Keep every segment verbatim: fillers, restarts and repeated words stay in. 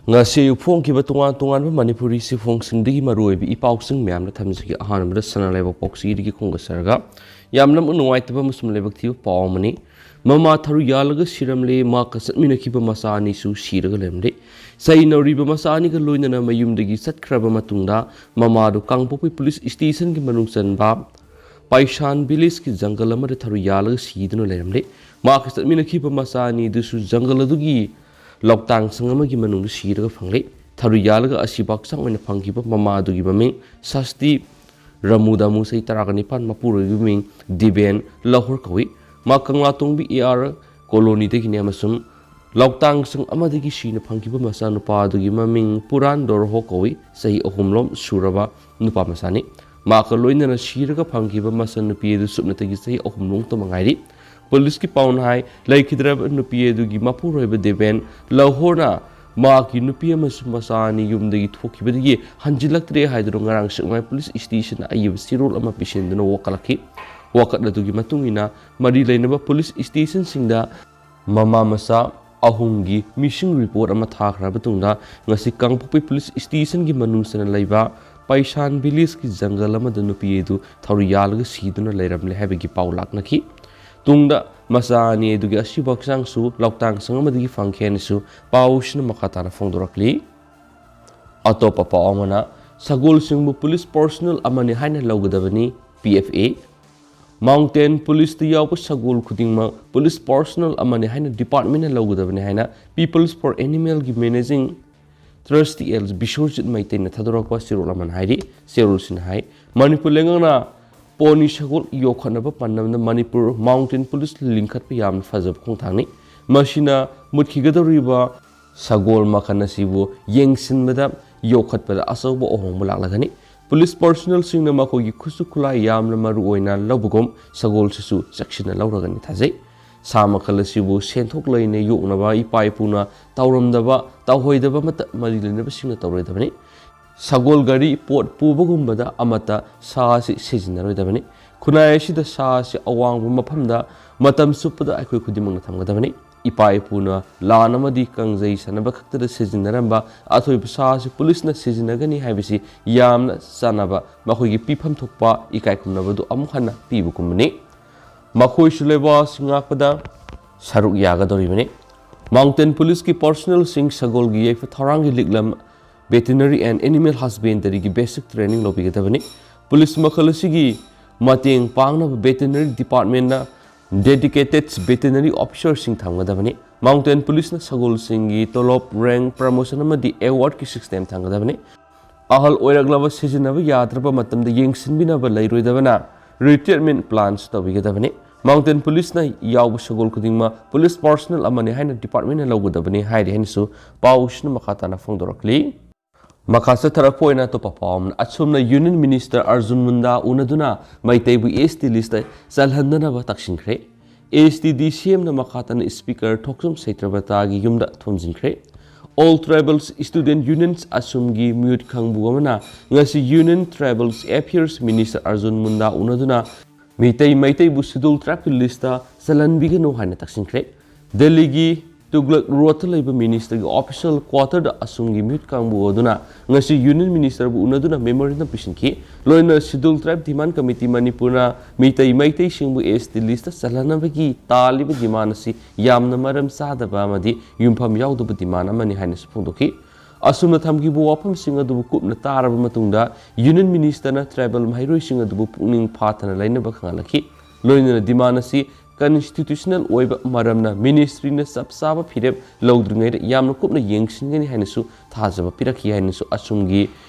ꯉꯁꯤ ꯑꯌꯨꯛ ꯐꯣꯡꯈꯤꯕ ꯇꯣꯉꯥꯟ ꯇꯣꯉꯥꯟꯕ ꯃꯅꯤꯄꯨꯔꯤ ꯆꯦꯐꯣꯡꯁꯤꯡꯗꯒꯤ ꯃꯔꯨꯑꯣꯏꯕ ꯏ ꯄꯥꯎꯁꯤꯡ ꯃꯌꯥꯝꯅ ꯊꯝꯖꯒꯦ꯫ ꯑꯍꯥꯟꯕꯗ ꯁꯅꯥ ꯂꯩꯕꯥꯛ ꯄꯥꯎꯆꯦꯗꯒꯤ ꯈꯣꯡꯗꯥꯖꯔꯒ ꯌꯥꯝꯅ ꯅꯨꯡꯉꯥꯏꯇꯕ ꯑꯃꯁꯨꯡ ꯂꯥꯏꯕꯛ ꯊꯤꯕ ꯄꯥꯎ ꯑꯃꯅꯤ꯫ ꯃꯃꯥ ꯊꯔꯨ ꯌꯥꯜꯂꯒ ꯁꯤꯔꯝꯂꯦ꯫ ꯃꯍꯥꯛꯀ ꯆꯠꯃꯤꯟꯅꯈꯤꯕ ꯃꯆꯥ ꯑꯅꯤꯁꯨ ꯁꯤꯔꯒ ꯂꯩꯔꯝꯂꯦ꯫ ꯆꯍꯤ ꯅꯧꯔꯤꯕ ꯃꯆꯥ ꯑꯅꯤꯒ ꯂꯣꯏꯅꯅ ꯃꯌꯨꯝꯗꯒꯤ ꯆꯠꯈ꯭ꯔꯕ ꯃꯇꯨꯡꯗ ꯃꯃꯥꯗꯨ ꯀꯥꯡꯄꯣꯛꯄꯤ ꯄꯨꯂꯤꯁ ꯁ꯭ꯇꯦꯁꯟꯒꯤ ꯃꯅꯨꯡ ꯆꯟꯕ ꯄꯥꯏꯁꯥꯟ ꯚꯤꯂꯦꯖꯀꯤ ꯖꯪꯒꯜ ꯑꯃꯗ ꯊꯔꯨ ꯌꯥꯜꯂꯒ ꯁꯤꯗꯨꯅ ꯂꯩꯔꯝꯂꯦ꯫ ꯃꯍꯥꯛꯀ ꯆꯠꯃꯤꯟꯅꯈꯤꯕ ꯃꯆꯥ ꯑꯅꯤꯗꯨꯁꯨ ꯖꯪꯒꯜ ꯑꯗꯨꯒꯤ ꯂꯧꯇꯥꯡꯁꯪ ꯑꯃꯒꯤ ꯃꯅꯨꯡꯗ ꯁꯤꯔꯒ ꯐꯪꯂꯦ꯫ ꯊꯔꯨ ꯌꯥꯜꯂꯒ ꯑꯁꯤꯕ ꯍꯛꯆꯥꯡ ꯑꯣꯏꯅ ꯐꯪꯈꯤꯕ ꯃꯃꯥ ꯑꯗꯨꯒꯤ ꯃꯃꯤꯡ ꯁꯥꯁꯇꯤ ꯔꯃꯨ ꯗꯥꯃꯨ, ꯆꯍꯤ ꯇꯔꯥꯒ ꯅꯤꯄꯥꯟ, ꯃꯄꯨꯔꯣꯏꯕꯒꯤ ꯃꯤꯡ ꯗꯤꯕꯦꯟ ꯂꯧꯍꯣꯔ ꯀꯧꯏ꯫ ꯃꯍꯥꯛ ꯀꯪꯂꯥꯇꯣꯡꯕꯤ ꯑꯦ ꯑꯥꯔ ꯀꯣꯂꯣꯅꯤꯗꯒꯤꯅꯤ ꯑꯃꯁꯨꯡ ꯂꯧꯇꯥꯡꯁꯪ ꯑꯃꯗꯒꯤ ꯁꯤꯅ ꯐꯪꯈꯤꯕ ꯃꯆꯥꯅꯨꯄꯥ ꯑꯗꯨꯒꯤ ꯃꯃꯤꯡ ꯄꯨꯔꯥꯟ ꯗꯣꯔꯍꯣ ꯀꯧꯏ꯫ ꯆꯍꯤ ꯑꯍꯨꯝꯂꯣꯝ ꯁꯨꯔꯕ ꯅꯨꯄꯥ ꯃꯆꯥꯅꯤ꯫ ꯃꯍꯥꯛꯀ ꯂꯣꯏꯅꯅ ꯁꯤꯔꯒ ꯐꯪꯈꯤꯕ ꯃꯆꯟꯅꯨꯄꯤ ꯑꯗꯨ ꯁꯨꯞꯅꯇꯒꯤ ꯆꯍꯤ ꯑꯍꯨꯝ ꯂꯣꯝꯇ ꯉꯥꯏꯔꯤ꯫ ꯄꯨꯂꯤꯁꯀꯤ ꯄꯥꯎꯅ ꯍꯥꯏ, ꯂꯩꯈꯤꯗ꯭ꯔꯕ ꯅꯨꯄꯤ ꯑꯗꯨꯒꯤ ꯃꯄꯨꯔꯣꯏꯕ ꯗꯦꯕꯦꯟ ꯂꯧꯍꯣꯔꯅ ꯃꯍꯥꯛꯀꯤ ꯅꯨꯄꯤ ꯑꯃꯁꯨꯡ ꯃꯆꯥ ꯑꯅꯤ ꯌꯨꯝꯗꯒꯤ ꯊꯣꯛꯈꯤꯕꯗꯒꯤ ꯍꯟꯖꯤꯜꯂꯛꯇ꯭ꯔꯦ ꯍꯥꯏꯗꯨꯅ ꯉꯔꯥꯡ ꯁꯦꯛꯃꯥꯏ ꯄꯨꯂꯤꯁ ꯁ꯭ꯇꯦꯁꯟꯗ ꯑꯏꯕ ꯆꯦꯔꯣꯜ ꯑꯃ ꯄꯤꯁꯤꯟꯗꯨꯅ ꯋꯥꯀꯠꯂꯛꯈꯤ꯫ ꯋꯥꯀꯠ ꯑꯗꯨꯒꯤ ꯃꯇꯨꯡ ꯏꯟꯅ ꯃꯔꯤ ꯂꯩꯅꯕ ꯄꯨꯂꯤꯁ ꯁ꯭ꯇꯦꯁꯟꯁꯤꯡꯗ ꯃꯃꯥ ꯃꯆꯥ ꯑꯍꯨꯝꯒꯤ ꯃꯤꯁꯤꯡ ꯔꯤꯄꯣꯔꯠ ꯑꯃ ꯊꯥꯈ꯭ꯔꯕ ꯃꯇꯨꯡꯗ ꯉꯁꯤ ꯀꯥꯡꯄꯣꯛꯄꯤ ꯄꯨꯂꯤꯁ ꯁ꯭ꯇꯦꯁꯟꯒꯤ ꯃꯅꯨꯡ ꯆꯟꯅ ꯂꯩꯕ ꯄꯩꯁꯥꯟ ꯚꯤꯂꯦꯖꯀꯤ ꯖꯪꯒꯜ ꯑꯃꯗ ꯅꯨꯄꯤ ꯑꯗꯨ ꯊꯧꯔꯤ ꯌꯥꯜꯂꯒ ꯁꯤꯗꯨꯅ ꯂꯩꯔꯝꯂꯦ ꯍꯥꯏꯕꯒꯤ ꯄꯥꯎ ꯂꯥꯛꯅꯈꯤ꯫ ꯇꯨꯡꯗ ꯃꯆꯥ ꯑꯅꯤ ꯑꯗꯨꯒꯤ ꯑꯁꯤꯕ ꯍꯛꯆꯥꯡꯁꯨ ꯂꯧꯇꯥꯡꯁꯪ ꯑꯃꯗꯒꯤ ꯐꯪꯈꯤ ꯍꯥꯏꯅꯁꯨ ꯄꯥꯎꯁꯤꯅ ꯃꯈꯥ ꯇꯥꯅ ꯐꯣꯡꯗꯣꯔꯛꯂꯤ꯫ ꯑꯇꯣꯞꯄ ꯄꯥꯎ ꯑꯃꯅ, ꯁꯒꯣꯜꯁꯤꯡꯕꯨ ꯄꯨꯂꯤꯁ ꯄꯔꯁꯣꯅꯦꯜ ꯑꯃꯅꯤ ꯍꯥꯏꯅ ꯂꯧꯒꯗꯕꯅꯤ, ꯄꯤ ꯑꯦꯐ ꯑꯦ꯫ ꯃꯥꯎꯟꯇꯦꯟ ꯄꯨꯂꯤꯁꯇ ꯌꯥꯎꯕ ꯁꯒꯣꯜ ꯈꯨꯗꯤꯡꯃꯛ ꯄꯨꯂꯤꯁ ꯄꯔꯁꯣꯅꯦꯜ ꯑꯃꯅꯤ ꯍꯥꯏꯅ ꯗꯤꯄꯥꯔꯠꯃꯦꯟꯅ ꯂꯧꯒꯗꯕꯅꯤ ꯍꯥꯏꯅ People's for Animalꯒꯤ managing ꯇ꯭ꯔꯁꯇꯤ L Biswajit ꯃꯩꯇꯩꯅ ꯊꯥꯗꯣꯔꯛꯄ ꯆꯦꯔꯣꯜ ꯑꯃꯅ ꯍꯥꯏꯔꯤ꯫ ꯆꯦꯔꯣꯜꯁꯤꯅ ꯍꯥꯏ, ꯃꯅꯤꯄꯨꯔ ꯂꯩꯉꯥꯛꯅ ꯄꯣꯅꯤ ꯁꯒꯣꯜ ꯌꯣꯛꯈꯠꯅꯕ ꯄꯥꯟꯗꯝꯗ ꯃꯅꯤꯄꯨꯔ ꯃꯥꯎꯟꯇꯦꯟ ꯄꯨꯂꯤꯁ ꯂꯤꯡꯈꯠꯄ ꯌꯥꯝꯅ ꯐꯖꯕ ꯈꯣꯡꯊꯥꯡꯅꯤ꯫ ꯃꯁꯤꯅ ꯃꯨꯠꯈꯤꯒꯗꯧꯔꯤꯕ ꯁꯒꯣꯜ ꯃꯈꯜ ꯑꯁꯤꯕꯨ ꯌꯦꯡꯁꯤꯟꯕꯗ, ꯌꯣꯛꯈꯠꯄꯗ ꯑꯆꯧꯕ ꯑꯍꯣꯡꯕ ꯂꯥꯛꯂꯒꯅꯤ꯫ ꯄꯨꯂꯤꯁ ꯄꯔꯁꯣꯅꯦꯜꯁꯤꯡꯅ ꯃꯈꯣꯏꯒꯤ ꯈꯨꯠꯁꯨ ꯈꯨꯠꯂꯥꯏ ꯌꯥꯝꯅ ꯃꯔꯨ ꯑꯣꯏꯅ ꯂꯧꯕꯒꯨꯝ ꯁꯒꯣꯜꯁꯤꯁꯨ ꯆꯦꯛꯁꯤꯟꯅ ꯂꯧꯔꯒꯅꯤ ꯊꯥꯖꯩ꯫ ꯁꯥ ꯃꯈꯜ ꯑꯁꯤꯕꯨ ꯁꯦꯟꯊꯣꯛ ꯂꯩꯅ ꯌꯣꯛꯅꯕ ꯏꯄꯥ ꯏꯄꯨꯅ ꯇꯧꯔꯝꯗꯕ, ꯇꯧꯍꯩꯗꯕ ꯑꯃꯠꯇ ꯃꯔꯤ ꯂꯩꯅꯕꯁꯤꯡꯅ ꯇꯧꯔꯣꯏꯗꯕꯅꯤ꯫ ꯁꯒꯣꯜ ꯒꯥꯔꯤ, ꯄꯣꯠ ꯄꯨꯕꯒꯨꯝꯕꯗ ꯑꯃꯠꯇ ꯁꯥ ꯑꯁꯤ ꯁꯤꯖꯤꯟꯅꯔꯣꯏꯗꯕꯅꯤ꯫ ꯈꯨꯟꯅꯥꯏ ꯑꯁꯤꯗ ꯁꯥ ꯑꯁꯤ ꯑꯋꯥꯡꯕ ꯃꯐꯝꯗ ꯃꯇꯝ ꯆꯨꯞꯄꯗ ꯑꯩꯈꯣꯏ ꯈꯨꯗꯤꯡꯃꯛꯅ ꯊꯝꯒꯗꯕꯅꯤ꯫ ꯏꯄꯥ ꯏꯄꯨꯅ ꯂꯥꯟ ꯑꯃꯗꯤ ꯀꯥꯡꯖꯩ ꯁꯥꯟꯅꯕ ꯈꯛꯇꯗ ꯁꯤꯖꯤꯟꯅꯔꯝꯕ ꯑꯊꯣꯏꯕ ꯁꯥ ꯑꯁꯤ ꯄꯨꯂꯤꯁꯅ ꯁꯤꯖꯤꯟꯅꯒꯅꯤ ꯍꯥꯏꯕꯁꯤ ꯌꯥꯝꯅ ꯆꯥꯟꯅꯕ, ꯃꯈꯣꯏꯒꯤ ꯄꯤꯐꯝ ꯊꯣꯛꯄ ꯏꯀꯥꯏ ꯈꯨꯝꯅꯕꯗꯨ ꯑꯃꯨꯛ ꯍꯟꯅ ꯄꯤꯕꯒꯨꯝꯕꯅꯤ꯫ ꯃꯈꯣꯏꯁꯨ ꯂꯩꯕꯥꯛ ꯑꯁꯤ ꯉꯥꯛꯄꯗ ꯁꯔꯨꯛ ꯌꯥꯒꯗꯧꯔꯤꯕꯅꯤ꯫ Mountain Policeꯀꯤ personnelꯁꯤꯡ ꯁꯒꯣꯜꯒꯤ ꯌꯩꯐ ꯊꯧꯔꯥꯡꯒꯤ ꯂꯤꯛꯂꯝ Veterinary and Animal Husbandryꯒꯤ basic training ꯂꯧꯕꯤꯒꯗꯕꯅꯤ꯫ ꯄꯨꯂꯤꯁ ꯃꯈꯜ ꯑꯁꯤꯒꯤ ꯃꯇꯦꯡ ꯄꯥꯡꯅꯕ Veterinary Departmentꯅ dedicated veterinary officerꯁꯤꯡ ꯊꯝꯒꯗꯕꯅꯤ꯫ Mountain Policeꯅ ꯁꯒꯣꯜꯁꯤꯡꯒꯤ ꯇꯣꯂꯣꯞ, rank, promotion ꯑꯃꯗꯤ awardꯀꯤ system ꯊꯝꯒꯗꯕꯅꯤ꯫ ꯑꯍꯜ ꯑꯣꯏꯔꯛꯂꯕ ꯁꯤꯖꯤꯟꯅꯕ ꯌꯥꯗ꯭ꯔꯕ ꯃꯇꯝꯗ ꯌꯦꯡꯁꯤꯟꯕꯤꯅꯕ ꯂꯩꯔꯣꯏꯗꯕꯅ retirement planꯁꯨ ꯇꯧꯕꯤꯒꯗꯕꯅꯤ꯫ Mountain Policeꯅ ꯌꯥꯎꯕ ꯁꯒꯣꯜ ꯈꯨꯗꯤꯡꯃꯛ ꯄꯨꯂꯤꯁ personnel ꯑꯃꯅꯤ ꯍꯥꯏꯅ departmentꯅ ꯂꯧꯒꯗꯕꯅꯤ ꯍꯥꯏꯔꯤ ꯍꯥꯏꯅꯁꯨ ꯄꯥꯎꯁꯤꯅ ꯃꯈꯥ ꯇꯥꯅ ꯐꯣꯡꯗꯣꯔꯛꯂꯤ꯫ ꯃꯈꯥ ꯆꯠꯊꯔꯛꯄ ꯑꯣꯏꯅ ꯑꯇꯣꯞꯄ ꯄꯥꯎ ꯑꯃꯅ, ꯑꯁꯣꯝꯅ Union Minister ꯑꯔꯖꯨꯟ ꯃꯨꯟꯗꯥ ꯎꯅꯗꯨꯅ ꯃꯩꯇꯩꯕꯨ ST listꯇ ꯆꯜꯍꯟꯗꯅꯕ ꯇꯛꯁꯤꯟꯈ꯭ꯔꯦ꯫ ASTDCMꯅ ꯃꯈꯥ ꯇꯥꯅ Speaker ꯊꯣꯛꯆꯣꯝ ꯁꯩꯇ꯭ꯔꯕꯇꯥꯒꯤ ꯌꯨꯝꯗ ꯊꯣꯝꯖꯤꯟꯈ꯭ꯔꯦ꯫ All Tribals Student Unions ꯑꯁꯣꯝꯒꯤ ꯃꯤꯍꯨꯠ ꯀꯥꯡꯕꯨ ꯑꯃꯅ ꯉꯁꯤ Union Tribals Affairs Minister Arjun ꯃꯨꯟꯗꯥ ꯎꯅꯗꯨꯅ ꯃꯤꯇꯩ ꯃꯩꯇꯩꯕꯨ Scheduled Tribeꯀꯤ listꯇ ꯆꯜꯍꯟꯕꯤꯒꯅꯨ ꯍꯥꯏꯅ ꯇꯛꯁꯤꯟꯈ꯭ꯔꯦ꯫ ꯗꯦꯜꯂꯤꯒꯤ ꯇꯨꯒꯂꯛ ꯔꯣꯗꯇ ꯂꯩꯕ ministerꯒꯤ official quarterꯗ ꯑꯁꯣꯝꯒꯤ ꯃꯤꯍꯨꯠ ꯀꯥꯡꯕꯨ ꯑꯗꯨꯅ ꯉꯁꯤ Union Ministerꯕꯨ ꯎꯅꯗꯨꯅ memorandum ꯄꯤꯁꯤꯟꯈꯤ꯫ ꯂꯣꯏꯅꯅ Scheduled Tribe Demand Committee ꯃꯅꯤꯄꯨꯔꯅ ꯃꯤꯇꯩ ꯃꯩꯇꯩꯁꯤꯡꯕꯨ ST listꯇ ꯆꯜꯍꯟꯅꯕꯒꯤ ꯇꯥꯜꯂꯤꯕ demand ꯑꯁꯤ ꯌꯥꯝꯅ ꯃꯔꯝ ꯆꯥꯗꯕ ꯑꯃꯗꯤ ꯌꯨꯝꯐꯝ ꯌꯥꯎꯗꯕ demand ꯑꯃꯅꯤ ꯍꯥꯏꯅꯁꯨ ꯐꯣꯡꯗꯣꯛꯈꯤ꯫ ꯑꯁꯨꯝꯅ ꯊꯝꯈꯤꯕ ꯋꯥꯐꯝꯁꯤꯡ ꯑꯗꯨꯕꯨ ꯀꯨꯞꯅ ꯇꯥꯔꯕ ꯃꯇꯨꯡꯗ Union Ministerꯅ tribal ꯃꯍꯩꯔꯣꯏꯁꯤꯡ ꯑꯗꯨꯕꯨ ꯄꯨꯛꯅꯤꯡ ꯐꯥꯊꯅ ꯂꯩꯅꯕ ꯈꯪꯍꯜꯂꯛꯈꯤ꯫ ꯂꯣꯏꯅꯅ demand ꯑꯁꯤ constitutional ꯑꯣꯏꯕ ꯃꯔꯝꯅ ministryꯅ ꯆꯞ ꯆꯥꯕ ꯐꯤꯔꯦꯞ ꯂꯧꯗ꯭ꯔꯤꯉꯩꯗ ꯌꯥꯝꯅ ꯀꯨꯞꯅ ꯌꯦꯡꯁꯤꯟꯒꯅꯤ ꯍꯥꯏꯅꯁꯨ ꯊꯥꯖꯕ ꯄꯤꯔꯛꯈꯤ ꯍꯥꯏꯅꯁꯨ ꯑꯁꯣꯝꯒꯤ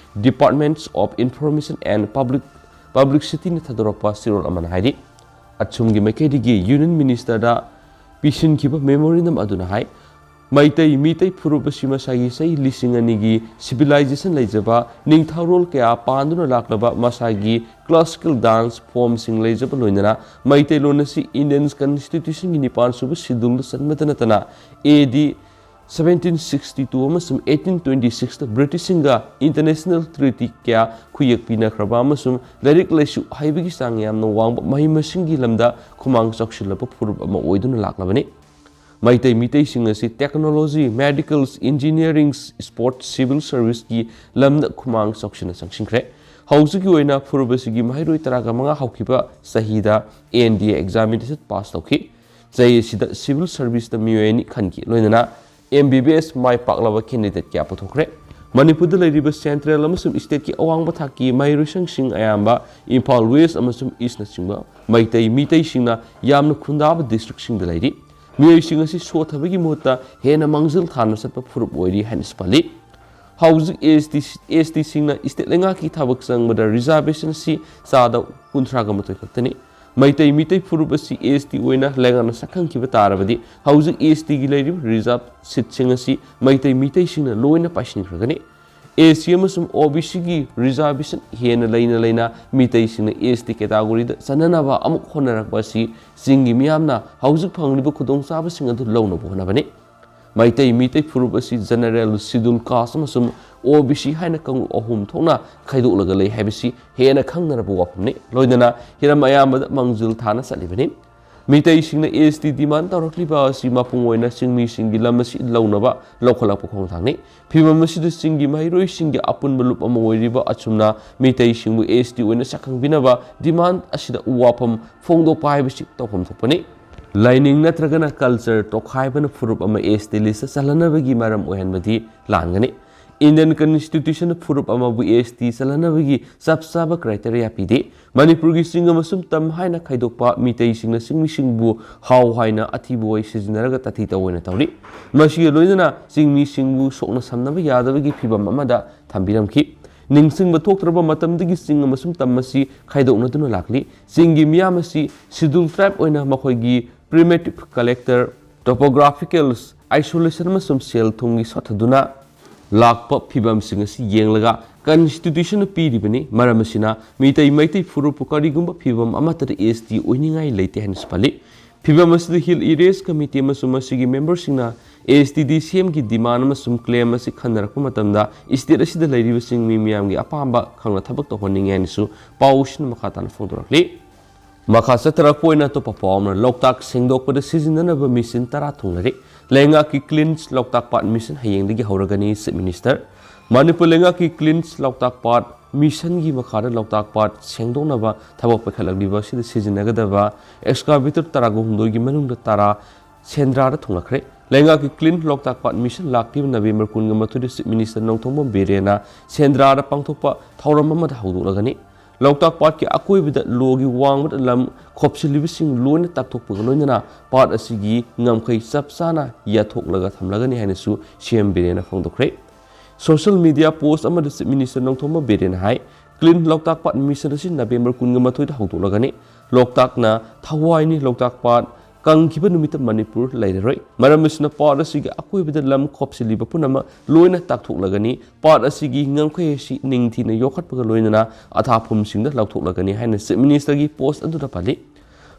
Departments of Information and Public, Publicityꯅ ꯊꯥꯗꯣꯔꯛꯄ ꯆꯦꯔꯣꯜ ꯑꯃꯅ ꯍꯥꯏꯔꯤ꯫ ꯑꯁꯣꯝꯒꯤ ꯃꯥꯏꯀꯩꯗꯒꯤ Union Ministerꯗ ꯄꯤꯁꯤꯟꯈꯤꯕ memorandum ꯑꯗꯨꯅ ꯍꯥꯏ, ꯃꯩꯇꯩ ꯃꯤꯇꯩ ꯐꯨꯔꯨꯞ ꯑꯁꯤ ꯃꯁꯥꯒꯤ ꯆꯍꯤ ꯂꯤꯁꯤꯡ ꯑꯅꯤꯒꯤ civilization ꯂꯩꯖꯕ, ꯅꯤꯡꯊꯧꯔꯣꯜ ꯀꯌꯥ ꯄꯥꯟꯗꯨꯅ ꯂꯥꯛꯂꯕ, ꯃꯁꯥꯒꯤ classical dance formꯁꯤꯡ ꯂꯩꯖꯕ, ꯂꯣꯏꯅꯅ ꯃꯩꯇꯩꯂꯣꯟ ꯑꯁꯤ Indian Constitutionꯒꯤ ꯅꯤꯄꯥꯟ ꯁꯨꯕ schedule ꯆꯟꯕꯇ ꯅꯠꯇꯅ AD seventeen sixty two ꯑꯃꯁꯨꯡ eighteen twenty sixꯇ Britishꯁꯤꯡꯒ international treaty ꯀꯌꯥ ꯈꯨꯌꯦꯛ ꯄꯤꯅꯈ꯭ꯔꯕ ꯑꯃꯁꯨꯡ ꯂꯥꯏꯔꯤꯛ ꯂꯥꯏꯁꯨ ꯍꯩꯕꯒꯤ ꯆꯥꯡ ꯌꯥꯝꯅ ꯋꯥꯡꯕ, ꯃꯍꯩ ꯃꯁꯤꯡꯒꯤ ꯂꯝꯗ ꯈꯨꯃꯥꯡ ꯆꯥꯎꯁꯤꯜꯂꯕ ꯐꯨꯔꯨꯞ ꯑꯃ ꯑꯣꯏꯗꯨꯅ ꯂꯥꯛꯂꯕꯅꯤ꯫ ꯃꯩꯇꯩ ꯃꯤꯇꯩꯁꯤꯡ ꯑꯁꯤ technology, medicals, engineering, sports, civil service ꯀꯤ ꯂꯝꯗ ꯈꯨꯃꯥꯡ ꯆꯥꯎꯁꯤꯟꯅ ꯆꯪꯁꯤꯟꯈ꯭ꯔꯦ꯫ ꯍꯧꯖꯤꯛꯀꯤ ꯑꯣꯏꯅ ꯐꯨꯔꯨꯞ ꯑꯁꯤꯒꯤ ꯃꯍꯩꯔꯣꯏ ꯇꯔꯥꯒ ꯃꯉꯥ ꯍꯧꯈꯤꯕ ꯆꯍꯤꯗ N D A examination pass ꯇꯧꯈꯤ꯫ ꯆꯍꯤ ꯑꯁꯤꯗ civil service ꯇ ꯃꯤꯑꯣꯏ ꯑꯅꯤ ꯈꯟꯈꯤ, ꯂꯣꯏꯅꯅ M B B S ꯃꯥꯏ ꯄꯥꯛꯂꯕ candidate ꯀꯌꯥ ꯄꯨꯊꯣꯛꯈ꯭ꯔꯦ꯫ ꯃꯅꯤꯄꯨꯔꯗ ꯂꯩꯔꯤꯕ central ꯑꯃꯁꯨꯡ state ꯀꯤ ꯑꯋꯥꯡꯕ ꯊꯥꯛꯀꯤ ꯃꯍꯩꯔꯣꯏꯁꯪꯁꯤꯡ ꯑꯌꯥꯝꯕ ꯏꯝꯐꯥꯜ West ꯑꯃꯁꯨꯡ East ꯅꯆꯤꯡꯕ ꯃꯩꯇꯩ ꯃꯤꯇꯩꯁꯤꯡꯅ ꯌꯥꯝꯅ ꯈꯨꯟꯗꯥꯕ district ꯁꯤꯡꯗ ꯂꯩꯔꯤ꯫ ꯃꯤꯑꯣꯏꯁꯤꯡ ꯑꯁꯤ ꯁꯣꯠꯊꯕꯒꯤ ꯃꯍꯨꯠꯇ ꯍꯦꯟꯅ ꯃꯥꯡꯖꯤꯜ ꯊꯥꯅ ꯆꯠꯄ ꯐꯨꯔꯨꯞ ꯑꯣꯏꯔꯤ ꯍꯥꯏꯅꯁꯨ ꯄꯜꯂꯤ꯫ ꯍꯧꯖꯤꯛ S T, S T ꯁꯤꯡꯅ state ꯂꯩꯉꯥꯛꯀꯤ ꯊꯕꯛ ꯆꯪꯕꯗ reservation ꯑꯁꯤ ꯆꯥꯗ ꯀꯨꯟꯊ꯭ꯔꯥꯒ ꯃꯥꯊꯣꯏ ꯈꯛꯇꯅꯤ꯫ ꯃꯩꯇꯩ ꯃꯤꯇꯩ ꯐꯨꯔꯨꯞ ꯑꯁꯤ S T ꯑꯣꯏꯅ ꯂꯩꯉꯥꯛꯅ ꯁꯛꯈꯪꯈꯤꯕ ꯇꯥꯔꯕꯗꯤ, ꯍꯧꯖꯤꯛ S T ꯒꯤ ꯂꯩꯔꯤꯕ reserve seat ꯁꯤꯡ ꯑꯁꯤ ꯃꯩꯇꯩ ꯃꯤꯇꯩꯁꯤꯡꯅ ꯂꯣꯏꯅ ꯄꯥꯏꯁꯤꯟꯈ꯭ꯔꯒꯅꯤ꯫ S C ꯑꯃꯁꯨꯡ O B C ꯒꯤ reservation ꯍꯦꯟꯅ ꯂꯩꯅ ꯂꯩꯅ ꯃꯤꯇꯩꯁꯤꯡꯅ S T category ꯗ ꯆꯟꯅꯅꯕ ꯑꯃꯨꯛ ꯍꯣꯠꯅꯔꯛꯄ ꯑꯁꯤ ꯆꯤꯡꯒꯤ ꯃꯤꯌꯥꯝꯅ ꯍꯧꯖꯤꯛ ꯐꯪꯂꯤꯕ ꯈꯨꯗꯣꯡꯆꯥꯕꯁꯤꯡ ꯑꯗꯨ ꯂꯧꯅꯕ ꯍꯣꯠꯅꯕꯅꯤ꯫ ꯃꯩꯇꯩ ꯃꯤꯇꯩ ꯐꯨꯔꯨꯞ ꯑꯁꯤ general, schedule caste ꯑꯃꯁꯨꯡ O B C ꯍꯥꯏꯅ ꯀꯥꯡꯂꯨꯞ ꯑꯍꯨꯝ ꯊꯣꯛꯅ ꯈꯥꯏꯗꯣꯛꯂꯒ ꯂꯩ ꯍꯥꯏꯕꯁꯤ ꯍꯦꯟꯅ ꯈꯪꯅꯔꯕ ꯋꯥꯐꯝꯅꯤ꯫ ꯂꯣꯏꯅꯅ ꯍꯤꯔꯝ ꯑꯌꯥꯝꯕꯗ ꯃꯥꯡꯖꯤꯜ ꯊꯥꯅ ꯆꯠꯂꯤꯕꯅꯤ꯫ ꯃꯤꯇꯩꯁꯤꯡꯅ S T demand ꯇꯧꯔꯛꯂꯤꯕ ꯑꯁꯤ ꯃꯄꯨꯡ ꯑꯣꯏꯅ ꯆꯤꯡꯃꯤꯁꯤꯡꯒꯤ ꯂꯝ ꯑꯁꯤ ꯂꯧꯅꯕ ꯂꯧꯈꯠꯂꯛꯄ ꯈꯣꯡꯊꯥꯡꯅꯤ꯫ ꯐꯤꯚꯝ ꯑꯁꯤꯗ ꯆꯤꯡꯒꯤ ꯃꯍꯩꯔꯣꯏꯁꯤꯡꯒꯤ ꯑꯄꯨꯟꯕ ꯂꯨꯞ ꯑꯃ ꯑꯣꯏꯔꯤꯕ ꯑꯁꯨꯝꯅ ꯃꯤꯇꯩꯁꯤꯡꯕꯨ S T ꯑꯣꯏꯅ ꯁꯛꯈꯪꯕꯤꯅꯕ demand ꯑꯁꯤꯗ ꯋꯥꯐꯝ ꯐꯣꯡꯗꯣꯛꯄ ꯍꯥꯏꯕꯁꯤ ꯇꯧꯐꯝ ꯊꯣꯛꯄꯅꯤ꯫ ꯂꯥꯏꯅꯤꯡ ꯅꯠꯇ꯭ꯔꯒꯅ culture ꯇꯣꯈꯥꯏꯕꯅ ꯐꯨꯔꯨꯞ ꯑꯃ S T list ꯆꯜꯍꯟꯅꯕꯒꯤ ꯃꯔꯝ ꯑꯣꯏꯍꯟꯕꯗꯤ ꯂꯥꯟꯒꯅꯤ꯫ Indian Constitution ꯐꯨꯔꯨꯞ ꯑꯃꯕꯨ S T ꯆꯜꯍꯟꯅꯕꯒꯤ ꯆꯞ ꯆꯥꯕ criteria ꯄꯤꯗꯦ꯫ ꯃꯅꯤꯄꯨꯔꯒꯤ ꯆꯤꯡ ꯑꯃꯁꯨꯡ ꯇꯝ ꯍꯥꯏꯅ ꯈꯥꯏꯗꯣꯛꯄ ꯃꯤꯇꯩꯁꯤꯡꯅ ꯆꯤꯡꯃꯤꯁꯤꯡꯕꯨ ꯍꯥꯎ ꯍꯥꯏꯅ ꯑꯊꯤꯕ ꯋꯥꯍꯩ ꯁꯤꯖꯤꯟꯅꯔꯒ ꯇꯥꯊꯤ ꯇꯧꯑꯣꯏꯅ ꯇꯧꯔꯤ꯫ ꯃꯁꯤꯒ ꯂꯣꯏꯅꯅ ꯆꯤꯡꯃꯤꯁꯤꯡꯕꯨ ꯁꯣꯛꯅ ꯁꯝꯅꯕ ꯌꯥꯗꯕꯒꯤ ꯐꯤꯚꯝ ꯑꯃꯗ ꯊꯝꯕꯤꯔꯝꯈꯤ꯫ ꯅꯤꯡꯁꯤꯡꯕ ꯊꯣꯛꯇ꯭ꯔꯕ ꯃꯇꯝꯗꯒꯤ ꯆꯤꯡ ꯑꯃꯁꯨꯡ ꯇꯝ ꯑꯁꯤ ꯈꯥꯏꯗꯣꯛꯅꯗꯨꯅ ꯂꯥꯛꯂꯤ꯫ ꯆꯤꯡꯒꯤ ꯃꯤꯌꯥꯝ ꯑꯁꯤ schedule tribe ꯑꯣꯏꯅ ꯃꯈꯣꯏꯒꯤ primitive collector, topographical isolation ꯑꯃꯁꯨꯡ ꯁꯦꯜ ꯊꯨꯝꯒꯤ ꯁꯣꯠꯊꯗꯨꯅ ꯂꯥꯛꯄ ꯐꯤꯚꯝꯁꯤꯡ ꯑꯁꯤ ꯌꯦꯡꯂꯒ constitution ꯅ ꯄꯤꯔꯤꯕꯅꯤ꯫ ꯃꯔꯝ ꯑꯁꯤꯅ ꯃꯤꯇꯩ ꯃꯩꯇꯩ ꯐꯨꯔꯨꯞꯄꯨ ꯀꯔꯤꯒꯨꯝꯕ ꯐꯤꯚꯝ ꯑꯃꯠꯇꯗ S T ꯑꯣꯏꯅꯤꯡꯉꯥꯏ ꯂꯩꯇꯦ ꯍꯥꯏꯅꯁꯨ ꯄꯜꯂꯤ꯫ ꯐꯤꯚꯝ ꯑꯁꯤꯗ Hill Areas Committee ꯑꯃꯁꯨꯡ ꯃꯁꯤꯒꯤ member ꯁꯤꯡꯅ S T D C M ꯒꯤ demand ꯑꯃꯁꯨꯡ claim ꯑꯁꯤ ꯈꯟꯅꯔꯛꯄ ꯃꯇꯝꯗ state ꯑꯁꯤꯗ ꯂꯩꯔꯤꯕ ꯆꯤꯡꯃꯤ ꯃꯤꯌꯥꯝꯒꯤ ꯑꯄꯥꯝꯕ ꯈꯪꯅ ꯊꯕꯛ ꯇꯧꯍꯟꯅꯤꯡꯏ ꯍꯥꯏꯅꯁꯨ ꯄꯥꯎꯁꯤꯅ ꯃꯈꯥ ꯇꯥꯅ ꯐꯣꯡꯗꯣꯔꯛꯂꯤ꯫ ꯃꯈꯥ ꯆꯠꯊꯔꯛꯄ ꯑꯣꯏꯅ ꯑꯇꯣꯞꯄ ꯄꯥꯎ ꯑꯃꯅ, ꯂꯣꯛꯇꯥꯛ ꯁꯦꯡꯗꯣꯛꯄꯗ ꯁꯤꯖꯤꯟꯅꯅꯕ ꯃꯦꯆꯤꯟ ꯇꯔꯥ ꯊꯨꯡꯂꯔꯦ꯫ ꯂꯩꯉꯥꯛꯀꯤ ꯀ꯭ꯂꯤꯟꯁ ꯂꯣꯛꯇꯥꯛ ꯄꯥꯠ ꯃꯤꯁꯟ ꯍꯌꯦꯡꯗꯒꯤ ꯍꯧꯔꯒꯅꯤ, Chief Minister꯫ ꯃꯅꯤꯄꯨꯔ ꯂꯩꯉꯥꯛꯀꯤ ꯀ꯭ꯂꯤꯟꯁ ꯂꯣꯛꯇꯥꯛ ꯄꯥꯠ ꯃꯤꯁꯟꯒꯤ ꯃꯈꯥꯗ ꯂꯣꯛꯇꯥꯛ ꯄꯥꯠ ꯁꯦꯡꯗꯣꯛꯅꯕ ꯊꯕꯛ ꯄꯥꯏꯈꯠꯂꯛꯂꯤꯕ ꯑꯁꯤꯗ ꯁꯤꯖꯤꯟꯅꯒꯗꯕ ꯑꯦꯛꯁꯀꯥꯚꯦꯇꯔ ꯇꯔꯥꯒ ꯍꯨꯝꯗꯣꯏꯒꯤ ꯃꯅꯨꯡꯗ ꯇꯔꯥ ꯁꯦꯟꯗ꯭ꯔꯥꯗ ꯊꯨꯡꯂꯈ꯭ꯔꯦ꯫ ꯂꯩꯉꯥꯛꯀꯤ ꯀ꯭ꯂꯤꯟ ꯂꯣꯛꯇꯥꯛ ꯄꯥꯠ ꯃꯤꯁꯟ ꯂꯥꯛꯂꯤꯕ ꯅꯕꯦꯝꯕꯔ ꯀꯨꯟꯒ ꯃꯥꯊꯣꯏꯗ Chief Minister ꯅꯣꯡꯊꯣꯝꯕꯝ ꯕꯤꯔꯦꯟꯅ ꯁꯦꯟꯗ꯭ꯔꯥꯗ ꯄꯥꯡꯊꯣꯛꯄ ꯊꯧꯔꯝ ꯑꯃꯗ ꯍꯧꯗꯣꯛꯂꯒꯅꯤ꯫ ꯂꯣꯛꯇꯥꯛ ꯄꯥꯠꯀꯤ ꯑꯀꯣꯏꯕꯗ ꯂꯣꯒꯤ ꯋꯥꯡꯃꯗ ꯂꯝ ꯈꯣꯞꯆꯤꯜꯂꯤꯕꯁꯤꯡ ꯂꯣꯏꯅ ꯇꯥꯛꯊꯣꯛꯄꯒ ꯂꯣꯏꯅꯅ ꯄꯥꯠ ꯑꯁꯤꯒꯤ ꯉꯝꯈꯩ ꯆꯞ ꯆꯥꯅ ꯌꯥꯊꯣꯛꯂꯒ ꯊꯝꯂꯒꯅꯤ ꯍꯥꯏꯅꯁꯨ C M ꯕꯤꯔꯦꯟꯅ ꯐꯣꯡꯗꯣꯛꯈ꯭ꯔꯦ꯫ Social media post ꯑꯃꯗ Chief Minister ꯅꯣꯡꯊꯣꯝꯕꯝ ꯕꯤꯔꯦꯟꯅ ꯍꯥꯏ, ꯀ꯭ꯂꯤꯟ ꯂꯣꯛꯇꯥꯛ ꯄꯥꯠ ꯃꯤꯁꯟ ꯑꯁꯤ ꯅꯕꯦꯝꯕꯔ ꯀꯨꯟꯒ ꯃꯥꯊꯣꯏꯗ ꯍꯧꯗꯣꯛꯂꯒꯅꯤ꯫ ꯂꯣꯛꯇꯥꯛꯅ ꯊꯋꯥꯏꯅꯤ, ꯂꯣꯛꯇꯥꯛ ꯄꯥꯠ ꯀꯪꯈꯤꯕ ꯅꯨꯃꯤꯠꯇ ꯃꯅꯤꯄꯨꯔ ꯂꯩꯔꯔꯣꯏ꯫ ꯃꯔꯝ ꯑꯁꯤꯅ ꯄꯥꯠ ꯑꯁꯤꯒꯤ ꯑꯀꯣꯏꯕꯗ ꯂꯝ ꯈꯣꯞꯆꯤꯜꯂꯤꯕ ꯄꯨꯝꯅꯃꯛ ꯂꯣꯏꯅ ꯇꯥꯛꯊꯣꯛꯂꯒꯅꯤ꯫ ꯄꯥꯠ ꯑꯁꯤꯒꯤ ꯉꯝꯈꯩ ꯑꯁꯤ ꯅꯤꯡꯊꯤꯅ ꯌꯣꯛꯈꯠꯄꯒ ꯂꯣꯏꯅꯅ ꯑꯊꯥꯐꯝꯁꯤꯡꯗ ꯂꯧꯊꯣꯛꯂꯒꯅꯤ ꯍꯥꯏꯅ Chief Minister ꯒꯤ post ꯑꯗꯨꯗ ꯄꯜꯂꯤ꯫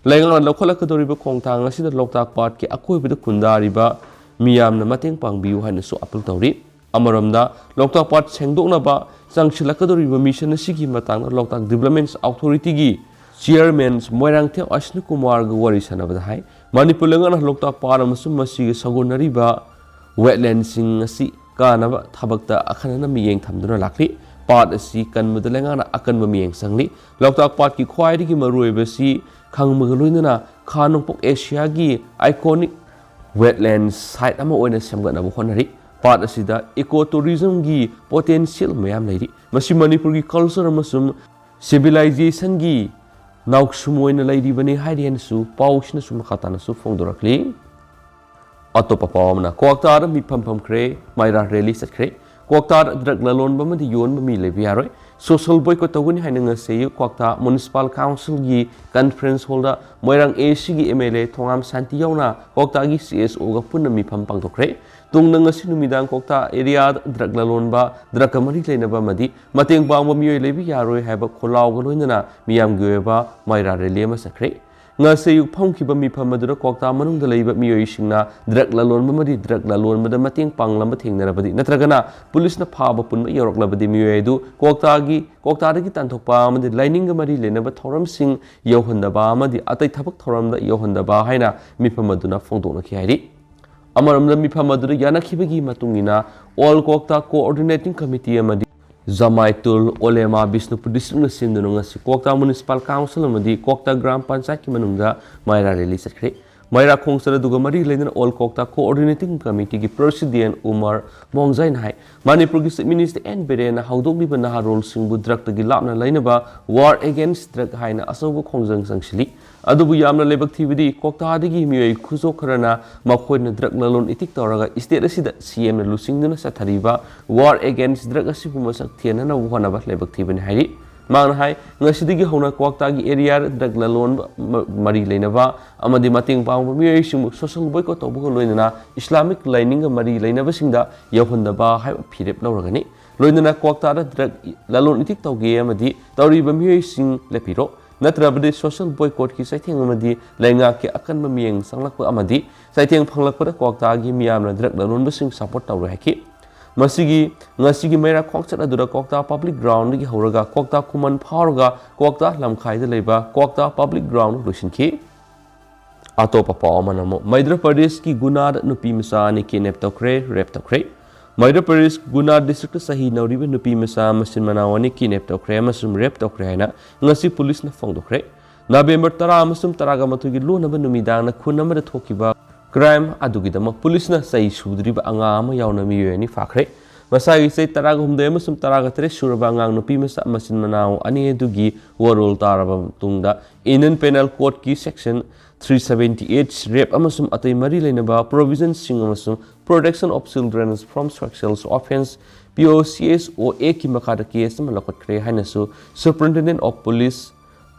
ꯂꯩꯉꯥꯛꯅ ꯂꯧꯈꯠꯂꯛꯀꯗꯧꯔꯤꯕ ꯈꯣꯡꯊꯥꯡ ꯑꯁꯤꯗ ꯂꯣꯛꯇꯥꯛ ꯄꯥꯠꯀꯤ ꯑꯀꯣꯏꯕꯗ ꯈꯨꯟꯗꯥꯔꯤꯕ ꯃꯤꯌꯥꯝꯅ ꯃꯇꯦꯡ ꯄꯥꯡꯕꯤꯌꯨ ꯍꯥꯏꯅꯁꯨ appeal ꯇꯧꯔꯤ꯫ ꯑꯃꯔꯣꯝꯗ, ꯂꯣꯛꯇꯥꯛ ꯄꯥꯠ ꯁꯦꯡꯗꯣꯛꯅꯕ ꯆꯪꯁꯤꯜꯂꯛꯀꯗꯧꯔꯤꯕ ꯃꯤꯁꯟ ꯑꯁꯤꯒꯤ ꯃꯇꯥꯡꯗ ꯂꯣꯛꯇꯥꯛ Development Authority ꯒꯤ Chairman ꯃꯣꯏꯔꯥꯡꯊꯦꯝ ꯑꯁꯅꯤ ꯀꯨꯃꯥꯔꯒ ꯋꯥꯔꯤ ꯁꯥꯟꯅꯕꯗ ꯍꯥꯏ, ꯃꯅꯤꯄꯨꯔ ꯂꯩꯉꯥꯛꯅ ꯂꯣꯛꯇꯥꯛ ꯄꯥꯠ ꯑꯃꯁꯨꯡ ꯃꯁꯤꯒ ꯁꯥꯒꯣꯟꯅꯔꯤꯕ wetland ꯁꯤꯡ ꯑꯁꯤ ꯀꯥꯅꯕ ꯊꯕꯛꯇ ꯑꯈꯟꯅꯅ ꯃꯤꯠꯌꯦꯡ ꯊꯝꯗꯨꯅ ꯂꯥꯛꯂꯤ꯫ ꯄꯥꯠ ꯑꯁꯤ ꯀꯟꯕꯗ ꯂꯩꯉꯥꯛꯅ ꯑꯀꯟꯕ ꯃꯤꯠꯌꯦꯡ ꯆꯪꯂꯤ꯫ ꯂꯣꯛꯇꯥꯛ ꯄꯥꯠꯀꯤ ꯈ꯭ꯋꯥꯏꯗꯒꯤ ꯃꯔꯨꯑꯣꯏꯕꯁꯤ ꯈꯪꯕꯒ ꯂꯣꯏꯅꯅ ꯈꯥ ꯅꯣꯡꯄꯣꯛ ꯑꯦꯁꯤꯌꯥꯒꯤ iconic wetland site ꯑꯃ ꯑꯣꯏꯅ ꯁꯦꯝꯒꯠꯅꯕ ꯍꯣꯠꯅꯔꯤ꯫ ꯄꯥꯠ ꯑꯁꯤꯗ eco tourism ꯒꯤ potential ꯃꯌꯥꯝ ꯂꯩꯔꯤ꯫ ꯃꯁꯤ ꯃꯅꯤꯄꯨꯔꯒꯤ culture ꯑꯃꯁꯨꯡ civilization ꯒꯤ ꯅꯥꯎꯁꯨꯝ ꯑꯣꯏꯅ ꯂꯩꯔꯤꯕꯅꯤ ꯍꯥꯏꯔꯤ ꯍꯥꯏꯅꯁꯨ ꯄꯥꯎꯁꯤꯅꯁꯨ ꯃꯈꯥ ꯇꯥꯅꯁꯨ ꯐꯣꯡꯗꯣꯔꯛꯂꯤ꯫ ꯑꯇꯣꯞꯄ ꯄꯥꯎ ꯑꯃꯅ, ꯀ꯭ꯋꯥꯛꯇꯥꯗ ꯃꯤꯐꯝ ꯐꯝꯈ꯭ꯔꯦ, ꯃꯩꯔꯥ rally ꯆꯠꯈ꯭ꯔꯦ꯫ ꯀ꯭ꯋꯥꯛꯇꯥꯗ drug ꯂꯂꯣꯟꯕ ꯑꯃꯗꯤ ꯌꯣꯟꯕ ꯃꯤ ꯂꯩꯕ ꯌꯥꯔꯣꯏ꯫ Social boycott ꯇꯧꯒꯅꯤ ꯍꯥꯏꯅ ꯉꯁꯤ ꯀ꯭ꯋꯥꯛꯇꯥ Municipal Council ꯒꯤ conference hall the Moirang A C ꯒꯤ M L A ꯊꯣꯉꯥꯝ ꯁꯥꯟꯇꯤ ꯌꯥꯎꯅ ꯀ꯭ꯋꯥꯛꯇꯥꯒꯤ C S O ꯒ ꯄꯨꯟꯅ ꯃꯤꯐꯝ ꯄꯥꯡꯊꯣꯛꯈ꯭ꯔꯦ꯫ ꯇꯨꯡꯗ ꯉꯁꯤ ꯅꯨꯃꯤꯗꯥꯡ ꯀ꯭ꯋꯥꯛꯇꯥ area ꯗ drug ꯂꯂꯣꯟꯕ, drug ꯀ ꯃꯔꯤ ꯂꯩꯅꯕ ꯑꯃꯗꯤ ꯃꯇꯦꯡ ꯄꯥꯡꯕ ꯃꯤꯑꯣꯏ ꯂꯩꯕ ꯌꯥꯔꯣꯏ ꯍꯥꯏꯕ ꯈꯣꯜꯂꯥꯎꯒ ꯂꯣꯏꯅꯅ ꯃꯤꯌꯥꯝꯒꯤ ꯑꯣꯏꯕ ꯃꯩꯔꯥ rally ꯑꯃ ꯆꯠꯈ꯭ꯔꯦ꯫ ꯉꯁꯤ ꯑꯌꯨꯛ ꯐꯝꯈꯤꯕ ꯃꯤꯐꯝ ꯑꯗꯨꯗ ꯀ꯭ꯋꯥꯛꯇꯥ ꯃꯅꯨꯡꯗ ꯂꯩꯕ ꯃꯤꯑꯣꯏꯁꯤꯡꯅ ꯗ꯭ꯔꯒ ꯂꯂꯣꯟꯕ ꯑꯃꯗꯤ ꯗ꯭ꯔꯒ ꯂꯂꯣꯟꯕꯗ ꯃꯇꯦꯡ ꯄꯥꯡꯂꯝꯕ ꯊꯦꯡꯅꯔꯕꯗꯤ ꯅꯠꯇ꯭ꯔꯒꯅ ꯄꯨꯂꯤꯁꯅ ꯐꯥꯕ ꯄꯨꯟꯕ ꯌꯧꯔꯛꯂꯕꯗꯤ ꯃꯤꯑꯣꯏ ꯑꯗꯨ ꯀ꯭ꯋꯥꯛꯇꯥꯒꯤ, ꯀ꯭ꯋꯥꯛꯇꯥꯗꯒꯤ ꯇꯥꯟꯊꯣꯛꯄ ꯑꯃꯗꯤ ꯂꯥꯏꯅꯤꯡꯒ ꯃꯔꯤ ꯂꯩꯅꯕ ꯊꯧꯔꯝꯁꯤꯡ ꯌꯧꯍꯟꯗꯕ ꯑꯃꯗꯤ ꯑꯇꯩ ꯊꯕꯛ ꯊꯧꯔꯝꯗ ꯌꯧꯍꯟꯗꯕ ꯍꯥꯏꯅ ꯃꯤꯐꯝ ꯑꯗꯨꯅ ꯐꯣꯡꯗꯣꯛꯅꯈꯤ ꯍꯥꯏꯔꯤ꯫ ꯑꯃꯔꯣꯝꯗ ꯃꯤꯐꯝ ꯑꯗꯨꯗ ꯌꯥꯅꯈꯤꯕꯒꯤ ꯃꯇꯨꯡ ꯏꯟꯅ All Kokta Coordinating Committee ꯑꯃꯗꯤ ꯖꯃꯥꯏꯇꯨꯜ ꯑꯣꯂꯦꯃꯥ ꯕꯤꯁꯅꯨꯄꯨꯔ ꯗꯤꯁꯇ꯭ꯔꯤꯛꯅ ꯁꯤꯟꯗꯨꯅ ꯉꯁꯤ ꯀ꯭ꯋꯥꯛꯇꯥ ꯃ꯭ꯌꯨꯅꯤꯁꯤꯄꯥꯜ ꯀꯥꯎꯟꯁꯤꯜ ꯑꯃꯗꯤ ꯀ꯭ꯋꯥꯛꯇꯥ ꯒ꯭ꯔꯥꯝ ꯄꯟꯆꯥꯌꯠꯀꯤ ꯃꯅꯨꯡꯗ ꯃꯩꯔꯥ ꯔꯦꯂꯤ ꯆꯠꯈ꯭ꯔꯦ꯫ ꯃꯩꯔꯥ ꯈꯣꯡꯆꯠ ꯑꯗꯨꯒ ꯃꯔꯤ ꯂꯩꯅꯅ All Kokta Coordinating Committeeꯒꯤ president Umar ꯃꯣꯡꯖꯥꯏꯅ ꯍꯥꯏ, ꯃꯅꯤꯄꯨꯔꯒꯤ ꯆꯤꯐ ꯃꯤꯅꯤꯁꯇꯔ ꯑꯦꯟ ꯕꯤꯔꯦꯟꯅ ꯍꯧꯗꯣꯛꯂꯤꯕ ꯅꯍꯥꯔꯣꯜꯁꯤꯡꯕꯨ ꯗ꯭ꯔꯒꯇꯒꯤ ꯂꯥꯞꯅ ꯂꯩꯅꯕ War Against Drug ꯍꯥꯏꯅ ꯑꯆꯧꯕ ꯈꯣꯡꯖꯪ ꯆꯪꯁꯤꯜꯂꯤ꯫ ꯑꯗꯨꯕꯨ ꯌꯥꯝꯅ ꯂꯥꯏꯕꯛ ꯊꯤꯕꯗꯤ ꯀ꯭ꯋꯥꯛꯇꯥꯗꯒꯤ ꯃꯤꯑꯣꯏ ꯈꯨꯖꯣꯛ ꯈꯔꯅ ꯃꯈꯣꯏꯅ ꯗ꯭ꯔꯒ ꯂꯂꯣꯟ ꯏꯇꯤꯛ ꯇꯧꯔꯒ ꯁ꯭ꯇꯦꯠ ꯑꯁꯤꯗ ꯁꯤꯑꯦꯝꯅ ꯂꯨꯆꯤꯡꯗꯨꯅ ꯆꯠꯊꯔꯤꯕ War Against Drug ꯑꯁꯤꯕꯨ ꯃꯁꯛ ꯊꯦꯟꯅꯅꯕ ꯍꯣꯠꯅꯕ ꯂꯥꯏꯕꯛ ꯊꯤꯕꯅꯤ ꯍꯥꯏꯔꯤ꯫ ꯃꯍꯥꯛꯅ ꯍꯥꯏ, ꯉꯁꯤꯗꯒꯤ ꯍꯧꯅ ꯀ꯭ꯋꯥꯛꯇꯥꯒꯤ ꯑꯦꯔꯤꯌꯥꯗ ꯗ꯭ꯔꯒ ꯂꯂꯣꯟꯕ ꯃ-, ꯃꯔꯤ ꯂꯩꯅꯕ ꯑꯃꯗꯤ ꯃꯇꯦꯡ ꯄꯥꯡꯕ ꯃꯤꯑꯣꯏꯁꯤꯡꯕꯨ ꯁꯣꯁꯤꯌꯦꯜ ꯕꯣꯏꯀꯣꯠ ꯇꯧꯕꯒ ꯂꯣꯏꯅꯅ ꯏꯁꯂꯥꯃꯤꯛ ꯂꯥꯏꯅꯤꯡꯒ ꯃꯔꯤ ꯂꯩꯅꯕꯁꯤꯡꯗ ꯌꯧꯍꯟꯗꯕ ꯍꯥꯏꯕ ꯐꯤꯔꯦꯞ ꯂꯧꯔꯒꯅꯤ꯫ ꯂꯣꯏꯅꯅ ꯀ꯭ꯋꯥꯛꯇꯥꯗ ꯗ꯭ꯔꯒ ꯂꯂꯣꯟ ꯏꯇꯤꯛ ꯇꯧꯒꯦ ꯑꯃꯗꯤ ꯇꯧꯔꯤꯕ ꯃꯤꯑꯣꯏꯁꯤꯡ ꯂꯦꯞꯄꯤꯔꯣ, ꯅꯠꯇ꯭ꯔꯕꯗꯤ ꯁꯣꯁꯤꯌꯦꯜ ꯕꯣꯏꯀꯣꯠꯀꯤ ꯆꯩꯊꯦꯡ ꯑꯃꯗꯤ ꯂꯩꯉꯥꯛꯀꯤ ꯑꯀꯟꯕ ꯃꯤꯠꯌꯦꯡ ꯆꯪꯂꯛꯄ ꯑꯃꯗꯤ ꯆꯩꯊꯦꯡ ꯐꯪꯂꯛꯄꯗ ꯀ꯭ꯋꯥꯛꯇꯥꯒꯤ ꯃꯤꯌꯥꯝꯅ ꯗ꯭ꯔꯒ ꯂꯂꯣꯟꯕꯁꯤꯡ ꯁꯄꯣꯔꯠ ꯇꯧꯔꯣꯏ ꯍꯥꯏꯈꯤ꯫ ꯃꯁꯤꯒꯤ, ꯉꯁꯤꯒꯤ ꯃꯩꯔꯥ ꯈꯣꯡꯆꯠ ꯑꯗꯨꯗ ꯀ꯭ꯋꯥꯛꯇꯥ ꯄꯕ꯭ꯂꯤꯛ ꯒ꯭ꯔꯥꯎꯟꯗꯒꯤ ꯍꯧꯔꯒ ꯀ꯭ꯋꯥꯛꯇꯥ ꯈꯨꯃꯟ ꯐꯥꯎꯔꯒ ꯀ꯭ꯋꯥꯛꯇꯥ ꯂꯝꯈꯥꯏꯗ ꯂꯩꯕ ꯀ꯭ꯋꯥꯛꯇꯥ ꯄꯕ꯭ꯂꯤꯛ ꯒ꯭ꯔꯥꯎꯟꯗ ꯂꯣꯏꯁꯤꯟꯈꯤ꯫ ꯑꯇꯣꯞꯄ ꯄꯥꯎ ꯑꯃꯅ ꯑꯃꯨꯛ ꯃꯩꯙ꯭ꯌ ꯄ꯭ꯔꯗꯦꯁꯀꯤ ꯒꯨꯅꯥꯗ ꯅꯨꯄꯤ ꯃꯆꯥ ꯑꯅꯤ ꯀꯤꯗꯅꯦꯞ ꯇꯧꯈ꯭ꯔꯦ, ꯔꯦꯞ ꯇꯧꯈ꯭ꯔꯦ꯫ ꯃꯩꯙ꯭ꯌ ꯄ꯭ꯔꯗꯦꯁ ꯒꯨꯅꯥ ꯗꯤꯁꯇ꯭ꯔꯤꯛꯇ ꯆꯍꯤ ꯅꯧꯔꯤꯕ ꯅꯨꯄꯤ ꯃꯆꯥ ꯃꯆꯤꯟ ꯃꯅꯥꯎ ꯑꯅꯤ ꯀꯤꯗꯅꯦꯞ ꯇꯧꯈ꯭ꯔꯦ ꯑꯃꯁꯨꯡ ꯔꯦꯞ ꯇꯧꯈ꯭ꯔꯦ ꯍꯥꯏꯅ ꯉꯁꯤ ꯄꯨꯂꯤꯁꯅ ꯐꯣꯡꯗꯣꯛꯈ꯭ꯔꯦ꯫ ꯅꯕꯦꯝꯕꯔ ꯇꯔꯥ ꯑꯃꯁꯨꯡ ꯇꯔꯥꯒ ꯃꯥꯊꯣꯏꯒꯤ ꯂꯣꯟꯅꯕ ꯅꯨꯃꯤꯗꯥꯡꯗ ꯈꯨꯟ ꯑꯃꯗ ꯊꯣꯛꯈꯤꯕ ꯀ꯭ꯔꯥꯏꯝ ꯑꯗꯨꯒꯤꯗꯃꯛ ꯄꯨꯂꯤꯁꯅ ꯆꯩ ꯁꯨꯗ꯭ꯔꯤꯕ ꯑꯉꯥꯡ ꯑꯃ ꯌꯥꯎꯅ ꯃꯤꯑꯣꯏ ꯑꯅꯤ ꯐꯥꯈ꯭ꯔꯦ꯫ ꯃꯁꯥꯒꯤ ꯆꯍꯤ ꯇꯔꯥꯒ ꯍꯨꯝꯗꯣꯏ ꯑꯃꯁꯨꯡ ꯇꯔꯥꯒ ꯇꯔꯦꯠ ꯁꯨꯔꯕ ꯑꯉꯥꯡ ꯅꯨꯄꯤ ꯃꯆꯥ ꯃꯆꯤꯟ ꯃꯅꯥꯎ ꯑꯅꯤ ꯑꯗꯨꯒꯤ ꯋꯥꯔꯣꯜ ꯇꯥꯔꯕ ꯃꯇꯨꯡꯗ Indian Penal Codeꯀꯤ section three seventy eight, rape ꯑꯃꯁꯨꯡ ꯑꯇꯩ ꯃꯔꯤ ꯂꯩꯅꯕ provisionꯁꯤꯡ ꯑꯃꯁꯨꯡ Protection of Children from Sexual Offence, P O C S O Act ꯀꯤ ꯃꯈꯥꯗ case ꯑꯃ ꯂꯧꯈꯠꯈ꯭ꯔꯦ ꯍꯥꯏꯅꯁꯨ Superintendent of Police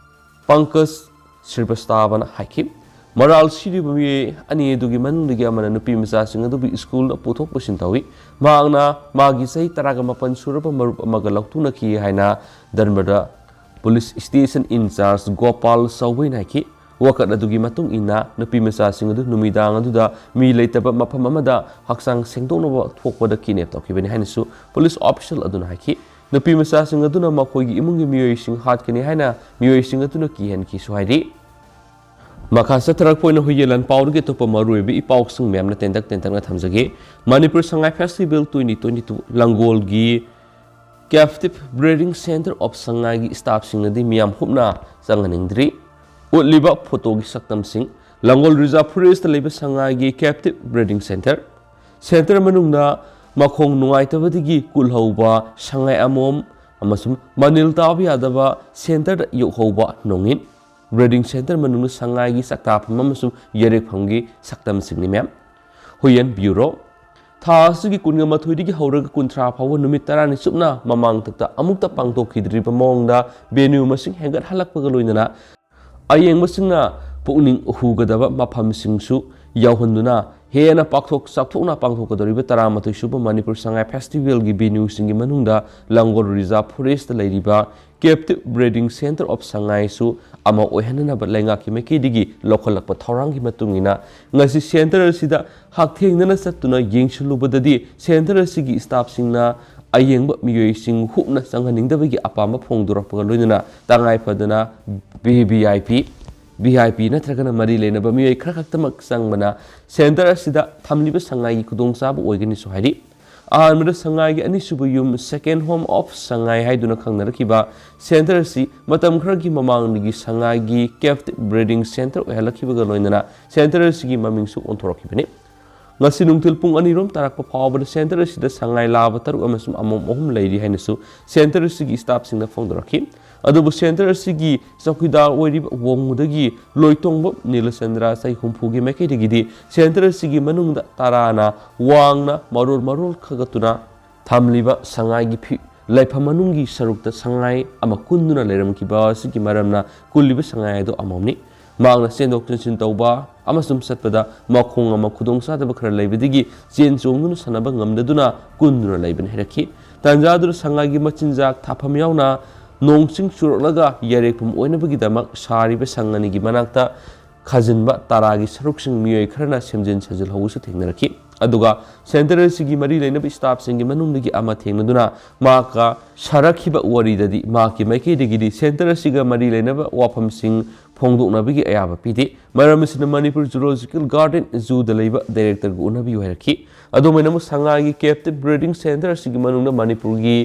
ꯄꯪꯀꯖ ꯁ꯭ꯔꯤꯕꯁꯇꯥꯕꯅ ꯍꯥꯏꯈꯤ꯫ ꯃꯔꯥꯜ ꯁꯤꯔꯤꯕ ꯃꯤꯑꯣꯏ ꯑꯅꯤ ꯑꯗꯨꯒꯤ ꯃꯅꯨꯡꯗꯒꯤ ꯑꯃꯅ ꯅꯨꯄꯤ ꯃꯆꯥꯁꯤꯡ ꯑꯗꯨꯕꯨ ꯁ꯭ꯀꯨꯜꯗ ꯄꯨꯊꯣꯛ ꯄꯨꯁꯤꯟ ꯇꯧꯏ꯫ ꯃꯍꯥꯛꯅ ꯃꯥꯒꯤ ꯆꯍꯤ ꯇꯔꯥꯒ ꯃꯥꯄꯟ ꯁꯨꯔꯕ ꯃꯔꯨꯞ ꯑꯃꯒ ꯂꯧꯊꯣꯛꯅꯈꯤ ꯍꯥꯏꯅ ꯙꯔꯃꯗ ꯄꯨꯂꯤꯁ ꯁ꯭ꯇꯦꯁꯟ ꯏꯟꯆꯥꯔꯖ ꯒꯣꯄꯥꯜ ꯆꯧꯕꯩꯅ ꯍꯥꯏꯈꯤ꯫ ꯋꯥꯀꯠ ꯑꯗꯨꯒꯤ ꯃꯇꯨꯡ ꯏꯟꯅ ꯅꯨꯄꯤ ꯃꯆꯥꯁꯤꯡ ꯑꯗꯨ ꯅꯨꯃꯤꯗꯥꯡ ꯑꯗꯨꯗ ꯃꯤ ꯂꯩꯇꯕ ꯃꯐꯝ ꯑꯃꯗ ꯍꯛꯆꯥꯡ ꯁꯦꯡꯗꯣꯛꯅꯕ ꯊꯣꯛꯄꯗ ꯀꯤꯗꯅꯦꯞ ꯇꯧꯈꯤꯕꯅꯤ ꯍꯥꯏꯅꯁꯨ ꯄꯨꯂꯤꯁ ꯑꯣꯐꯤꯁꯤꯌꯦꯜ ꯑꯗꯨꯅ ꯍꯥꯏꯈꯤ꯫ ꯅꯨꯄꯤ ꯃꯆꯥꯁꯤꯡ ꯑꯗꯨꯅ ꯃꯈꯣꯏꯒꯤ ꯏꯃꯨꯡꯒꯤ ꯃꯤꯑꯣꯏꯁꯤꯡ ꯍꯥꯠꯀꯅꯤ ꯍꯥꯏꯅ ꯃꯤꯑꯣꯏꯁꯤꯡ ꯑꯗꯨꯅ ꯀꯤꯍꯟꯈꯤꯁꯨ ꯍꯥꯏꯔꯤ꯫ ꯃꯈꯥ ꯆꯠꯊꯔꯛꯄ ꯑꯣꯏꯅ ꯍꯨꯏꯌꯦꯟ ꯂꯥꯟ ꯄꯥꯎꯗꯒꯤ ꯑꯇꯣꯞꯄ ꯃꯔꯨꯑꯣꯏꯕ ꯏ ꯄꯥꯎꯁꯤꯡ ꯃꯌꯥꯝꯅ ꯇꯦꯟꯇꯛ ꯇꯦꯟꯇꯛꯅ ꯊꯝꯖꯒꯦ꯫ Manipur Sangai festival twenty twenty two ꯂꯥꯡꯒꯣꯜꯒꯤ Captive Breeding Center of ꯁꯉꯥꯏꯒꯤ ꯁ꯭ꯇꯥꯐꯁꯤꯡꯅꯗꯤ ꯃꯤꯌꯥꯝ ꯍꯨꯞꯅ ꯆꯪꯍꯟꯅꯤꯡꯗ꯭ꯔꯤ꯫ ꯎꯠꯂꯤꯕ ꯐꯣꯇꯣꯒꯤ ꯁꯛꯇꯝꯁꯤꯡ, ꯂꯥꯡꯒꯣꯜ ꯔꯤꯖꯥꯔꯚ ꯐꯣꯔꯦꯁꯇ ꯂꯩꯕ ꯁꯉꯥꯏꯒꯤ Captive Breeding Center꯫ ꯁꯦꯟꯇꯔ ꯃꯅꯨꯡꯗ ꯃꯈꯣꯡ ꯅꯨꯡꯉꯥꯏꯇꯕꯗꯒꯤ ꯀꯨꯜꯍꯧꯕ ꯁꯉꯥꯏ ꯑꯃꯣꯝ ꯑꯃꯁꯨꯡ ꯃꯅꯤꯜ ꯇꯥꯕ ꯌꯥꯗꯕ ꯁꯦꯟꯇꯔꯗ ꯌꯣꯛꯍꯧꯕ ꯅꯣꯡꯉꯤꯟ꯫ ꯕ꯭ꯔꯤꯗꯤꯡ ꯁꯦꯟꯇꯔ ꯃꯅꯨꯡꯗ ꯁꯉꯥꯏꯒꯤ ꯆꯥꯛꯇꯥꯐꯝ ꯑꯃꯁꯨꯡ ꯌꯥꯔꯦꯛꯐꯝꯒꯤ ꯁꯛꯇꯝꯁꯤꯡꯅꯤ ꯃꯦꯝ꯫ ꯍꯨꯏꯌꯦꯟ ꯕ꯭ꯌꯨꯔꯣ꯫ ꯊꯥ ꯑꯁꯤꯒꯤ ꯀꯨꯟꯒ ꯃꯥꯊꯣꯏꯗꯒꯤ ꯍꯧꯔꯒ ꯀꯨꯟꯊ꯭ꯔꯥ ꯐꯥꯎꯕ ꯅꯨꯃꯤꯠ ꯇꯔꯥꯅꯤ ꯆꯨꯞꯅ ꯃꯃꯥꯡꯊꯛꯇ ꯑꯃꯨꯛꯇ ꯄꯥꯡꯊꯣꯛꯈꯤꯗ꯭ꯔꯤꯕ ꯃꯑꯣꯡꯗ ꯚꯦꯅ꯭ꯌꯨ ꯃꯁꯤꯡ ꯍꯦꯟꯒꯠꯍꯜꯂꯛꯄꯒ ꯂꯣꯏꯅꯅ ꯑꯌꯦꯡꯕꯁꯤꯡꯅ ꯄꯨꯛꯅꯤꯡ ꯍꯨꯒꯗꯕ ꯃꯐꯝꯁꯤꯡꯁꯨ ꯌꯥꯎꯍꯟꯗꯨꯅ ꯍꯦꯟꯅ ꯄꯥꯛꯊꯣꯛ ꯆꯥꯎꯊꯣꯛꯅ ꯄꯥꯡꯊꯣꯛꯀꯗꯧꯔꯤꯕ ꯇꯔꯥꯃꯥꯊꯣꯏ ꯁꯨꯕ ꯃꯅꯤꯄꯨꯔ ꯁꯉꯥꯏ ꯐꯦꯁꯇꯤꯚꯦꯜꯒꯤ ꯚꯦꯅ꯭ꯌꯨꯁꯤꯡꯒꯤ ꯃꯅꯨꯡꯗ ꯂꯥꯡꯒꯣꯜ ꯔꯤꯖꯥꯔꯚ ꯐꯣꯔꯦꯁꯇ ꯂꯩꯔꯤꯕ Captive Breeding Center of ꯁꯉꯥꯏꯁꯨ ꯑꯃ ꯑꯣꯏꯍꯟꯅꯅꯕ ꯂꯩꯉꯥꯛꯀꯤ ꯃꯥꯏꯀꯩꯗꯒꯤ ꯂꯧꯈꯠꯂꯛꯄ ꯊꯧꯔꯥꯡꯒꯤ ꯃꯇꯨꯡ ꯏꯟꯅ ꯉꯁꯤ ꯁꯦꯟꯇꯔ ꯑꯁꯤꯗ ꯍꯛꯊꯦꯡꯅꯅ ꯆꯠꯇꯨꯅ ꯌꯦꯡꯁꯤꯜꯂꯨꯕꯗꯗꯤ ꯁꯦꯟꯇꯔ ꯑꯁꯤꯒꯤ ꯁ꯭ꯇꯥꯐꯁꯤꯡꯅ ꯑꯌꯦꯡꯕ ꯃꯤꯑꯣꯏꯁꯤꯡ ꯍꯨꯞꯅ ꯆꯪꯍꯟꯅꯤꯡꯗꯕꯒꯤ ꯑꯄꯥꯝꯕ ꯐꯣꯡꯗꯣꯔꯛꯄꯒ ꯂꯣꯏꯅꯅ ꯇꯉꯥꯏ ꯐꯗꯅ V V I P, V I ꯄꯤ ꯅꯠꯇ꯭ꯔꯒꯅ ꯃꯔꯤ ꯂꯩꯅꯕ ꯃꯤꯑꯣꯏ ꯈꯔ ꯈꯛꯇꯃꯛ ꯆꯪꯕꯅ ꯁꯦꯟꯇꯔ ꯑꯁꯤꯗ ꯊꯝꯂꯤꯕ ꯁꯉꯥꯏꯒꯤ ꯈꯨꯗꯣꯡꯆꯥꯕ ꯑꯣꯏꯒꯅꯤꯁꯨ ꯍꯥꯏꯔꯤ꯫ ꯑꯍꯥꯟꯕꯗ ꯁꯉꯥꯏꯒꯤ ꯑꯅꯤꯁꯨꯕ ꯌꯨꯝ, Second Home of ꯁꯉꯥꯏ ꯍꯥꯏꯗꯨꯅ ꯈꯪꯅꯔꯛꯈꯤꯕ ꯁꯦꯟꯇꯔ ꯑꯁꯤ ꯃꯇꯝ ꯈꯔꯒꯤ ꯃꯃꯥꯡꯗꯒꯤ ꯁꯉꯥꯏꯒꯤ Captive Breeding Center ꯑꯣꯏꯍꯜꯂꯛꯈꯤꯕꯒ ꯂꯣꯏꯅꯅ ꯁꯦꯟꯇꯔ ꯑꯁꯤꯒꯤ ꯃꯃꯤꯡꯁꯨ ꯑꯣꯟꯊꯣꯔꯛꯈꯤꯕꯅꯤ꯫ ꯉꯁꯤ ꯅꯨꯡꯊꯤꯜ ꯄꯨꯡ ꯑꯅꯤꯔꯣꯝ ꯇꯥꯔꯛꯄ ꯐꯥꯎꯕꯗ ꯁꯦꯟꯇꯔ ꯑꯁꯤꯗ ꯁꯉꯥꯏ ꯂꯥꯕ ꯇꯔꯨꯛ ꯑꯃꯁꯨꯡ ꯑꯃꯣꯝ ꯑꯍꯨꯝ ꯂꯩꯔꯤ ꯍꯥꯏꯅꯁꯨ ꯁꯦꯟꯇꯔ ꯑꯁꯤꯒꯤ ꯁ꯭ꯇꯥꯐꯁꯤꯡꯅ ꯐꯣꯡꯗꯣꯔꯛꯈꯤ꯫ ꯑꯗꯨꯕꯨ ꯁꯦꯟꯇꯔ ꯑꯁꯤꯒꯤ ꯆꯧꯀꯤꯗꯥꯔ ꯑꯣꯏꯔꯤꯕ ꯋꯣꯡꯃꯨꯗꯒꯤ ꯂꯣꯏꯇꯣꯡꯕ ꯅꯤꯂꯆꯟꯗ꯭ꯔ, ꯆꯍꯤ ꯍꯨꯝꯐꯨꯒꯤ ꯃꯥꯏꯀꯩꯗꯒꯤꯗꯤ ꯁꯦꯟꯇꯔ ꯑꯁꯤꯒꯤ ꯃꯅꯨꯡꯗ ꯇꯔꯥꯅ ꯋꯥꯡꯅ ꯃꯔꯣꯜ ꯃꯔꯣꯜ ꯈꯥꯒꯠꯇꯨꯅ ꯊꯝꯂꯤꯕ ꯁꯉꯥꯏꯒꯤ ꯐꯤ-, ꯂꯩꯐꯝ ꯃꯅꯨꯡꯒꯤ ꯁꯔꯨꯛꯇ ꯁꯉꯥꯏ ꯑꯃ ꯀꯨꯟꯗꯨꯅ ꯂꯩꯔꯝꯈꯤꯕ ꯑꯁꯤꯒꯤ ꯃꯔꯝꯅ ꯀꯨꯜꯂꯤꯕ ꯁꯉꯥꯏ ꯑꯗꯨ ꯑꯃꯣꯝꯅꯤ꯫ ꯃꯍꯥꯛꯅ ꯆꯦꯟꯊꯣꯛ ꯆꯦꯟꯁꯤꯟ ꯇꯧꯕ ꯑꯃꯁꯨꯡ ꯆꯠꯄꯗ ꯃꯈꯣꯡ ꯑꯃ ꯈꯨꯗꯣꯡꯆꯥꯗꯕ ꯈꯔ ꯂꯩꯕꯗꯒꯤ ꯆꯦꯟ ꯆꯣꯡꯗꯨꯅ ꯁꯥꯟꯅꯕ ꯉꯝꯗꯗꯨꯅ ꯀꯨꯟꯗꯨꯅ ꯂꯩꯕꯅꯤ ꯍꯥꯏꯔꯛꯈꯤ꯫ ꯇꯥꯟꯖꯥꯗꯨꯗ ꯁꯉꯥꯏꯒꯤ ꯃꯆꯤꯟꯖꯥꯛ ꯊꯥꯐꯝ ꯌꯥꯎꯅ ꯅꯣꯡ ꯆꯤꯡ ꯆꯨꯔꯛꯂꯒ ꯌꯥꯔꯦꯛꯐꯝ ꯑꯣꯏꯅꯕꯒꯤꯗꯃꯛ ꯁꯥꯔꯤꯕ ꯁꯪ ꯑꯅꯤꯒꯤ ꯃꯅꯥꯛꯇ ꯈꯥꯖꯤꯟꯕ ꯇꯔꯥꯒꯤ ꯁꯔꯨꯛꯁꯤꯡ ꯃꯤꯑꯣꯏ ꯈꯔꯅ ꯁꯦꯝꯖꯤꯟ ꯁꯥꯖꯤꯜꯍꯧꯕꯁꯨ ꯊꯦꯡꯅꯔꯛꯈꯤ꯫ ꯑꯗꯨꯒ ꯁꯦꯟꯇꯔ ꯑꯁꯤꯒꯤ ꯃꯔꯤ ꯂꯩꯅꯕ ꯁ꯭ꯇꯥꯐꯁꯤꯡꯒꯤ ꯃꯅꯨꯡꯗꯒꯤ ꯑꯃ ꯊꯦꯡꯅꯗꯨꯅ ꯃꯍꯥꯛꯀ ꯁꯥꯔꯛꯈꯤꯕ ꯋꯥꯔꯤꯗꯗꯤ ꯃꯍꯥꯛꯀꯤ ꯃꯥꯏꯀꯩꯗꯒꯤꯗꯤ ꯁꯦꯟꯇꯔ ꯑꯁꯤꯒ ꯃꯔꯤ ꯂꯩꯅꯕ ꯋꯥꯐꯝꯁꯤꯡ ꯐꯣꯡꯗꯣꯛꯅꯕꯒꯤ ꯑꯌꯥꯕ ꯄꯤꯗꯦ꯫ ꯃꯔꯝ ꯑꯁꯤꯅ ꯃꯅꯤꯄꯨꯔ ꯖꯨꯂꯣꯖꯤꯀꯦꯜ ꯒꯥꯔꯗꯦꯟ ꯖꯨꯗ ꯂꯩꯕ ꯗꯥꯏꯔꯦꯛꯇꯔꯒ ꯎꯅꯕꯤꯌꯨ ꯍꯥꯏꯔꯛꯈꯤ꯫ ꯑꯗꯨꯃꯥꯏꯅꯃꯛ ꯁꯉꯥꯏꯒꯤ ꯀꯦꯞꯇꯤꯚ ꯕ꯭ꯔꯤꯗꯤꯡ ꯁꯦꯟꯇꯔ ꯑꯁꯤꯒꯤ ꯃꯅꯨꯡꯗ ꯃꯅꯤꯄꯨꯔꯒꯤ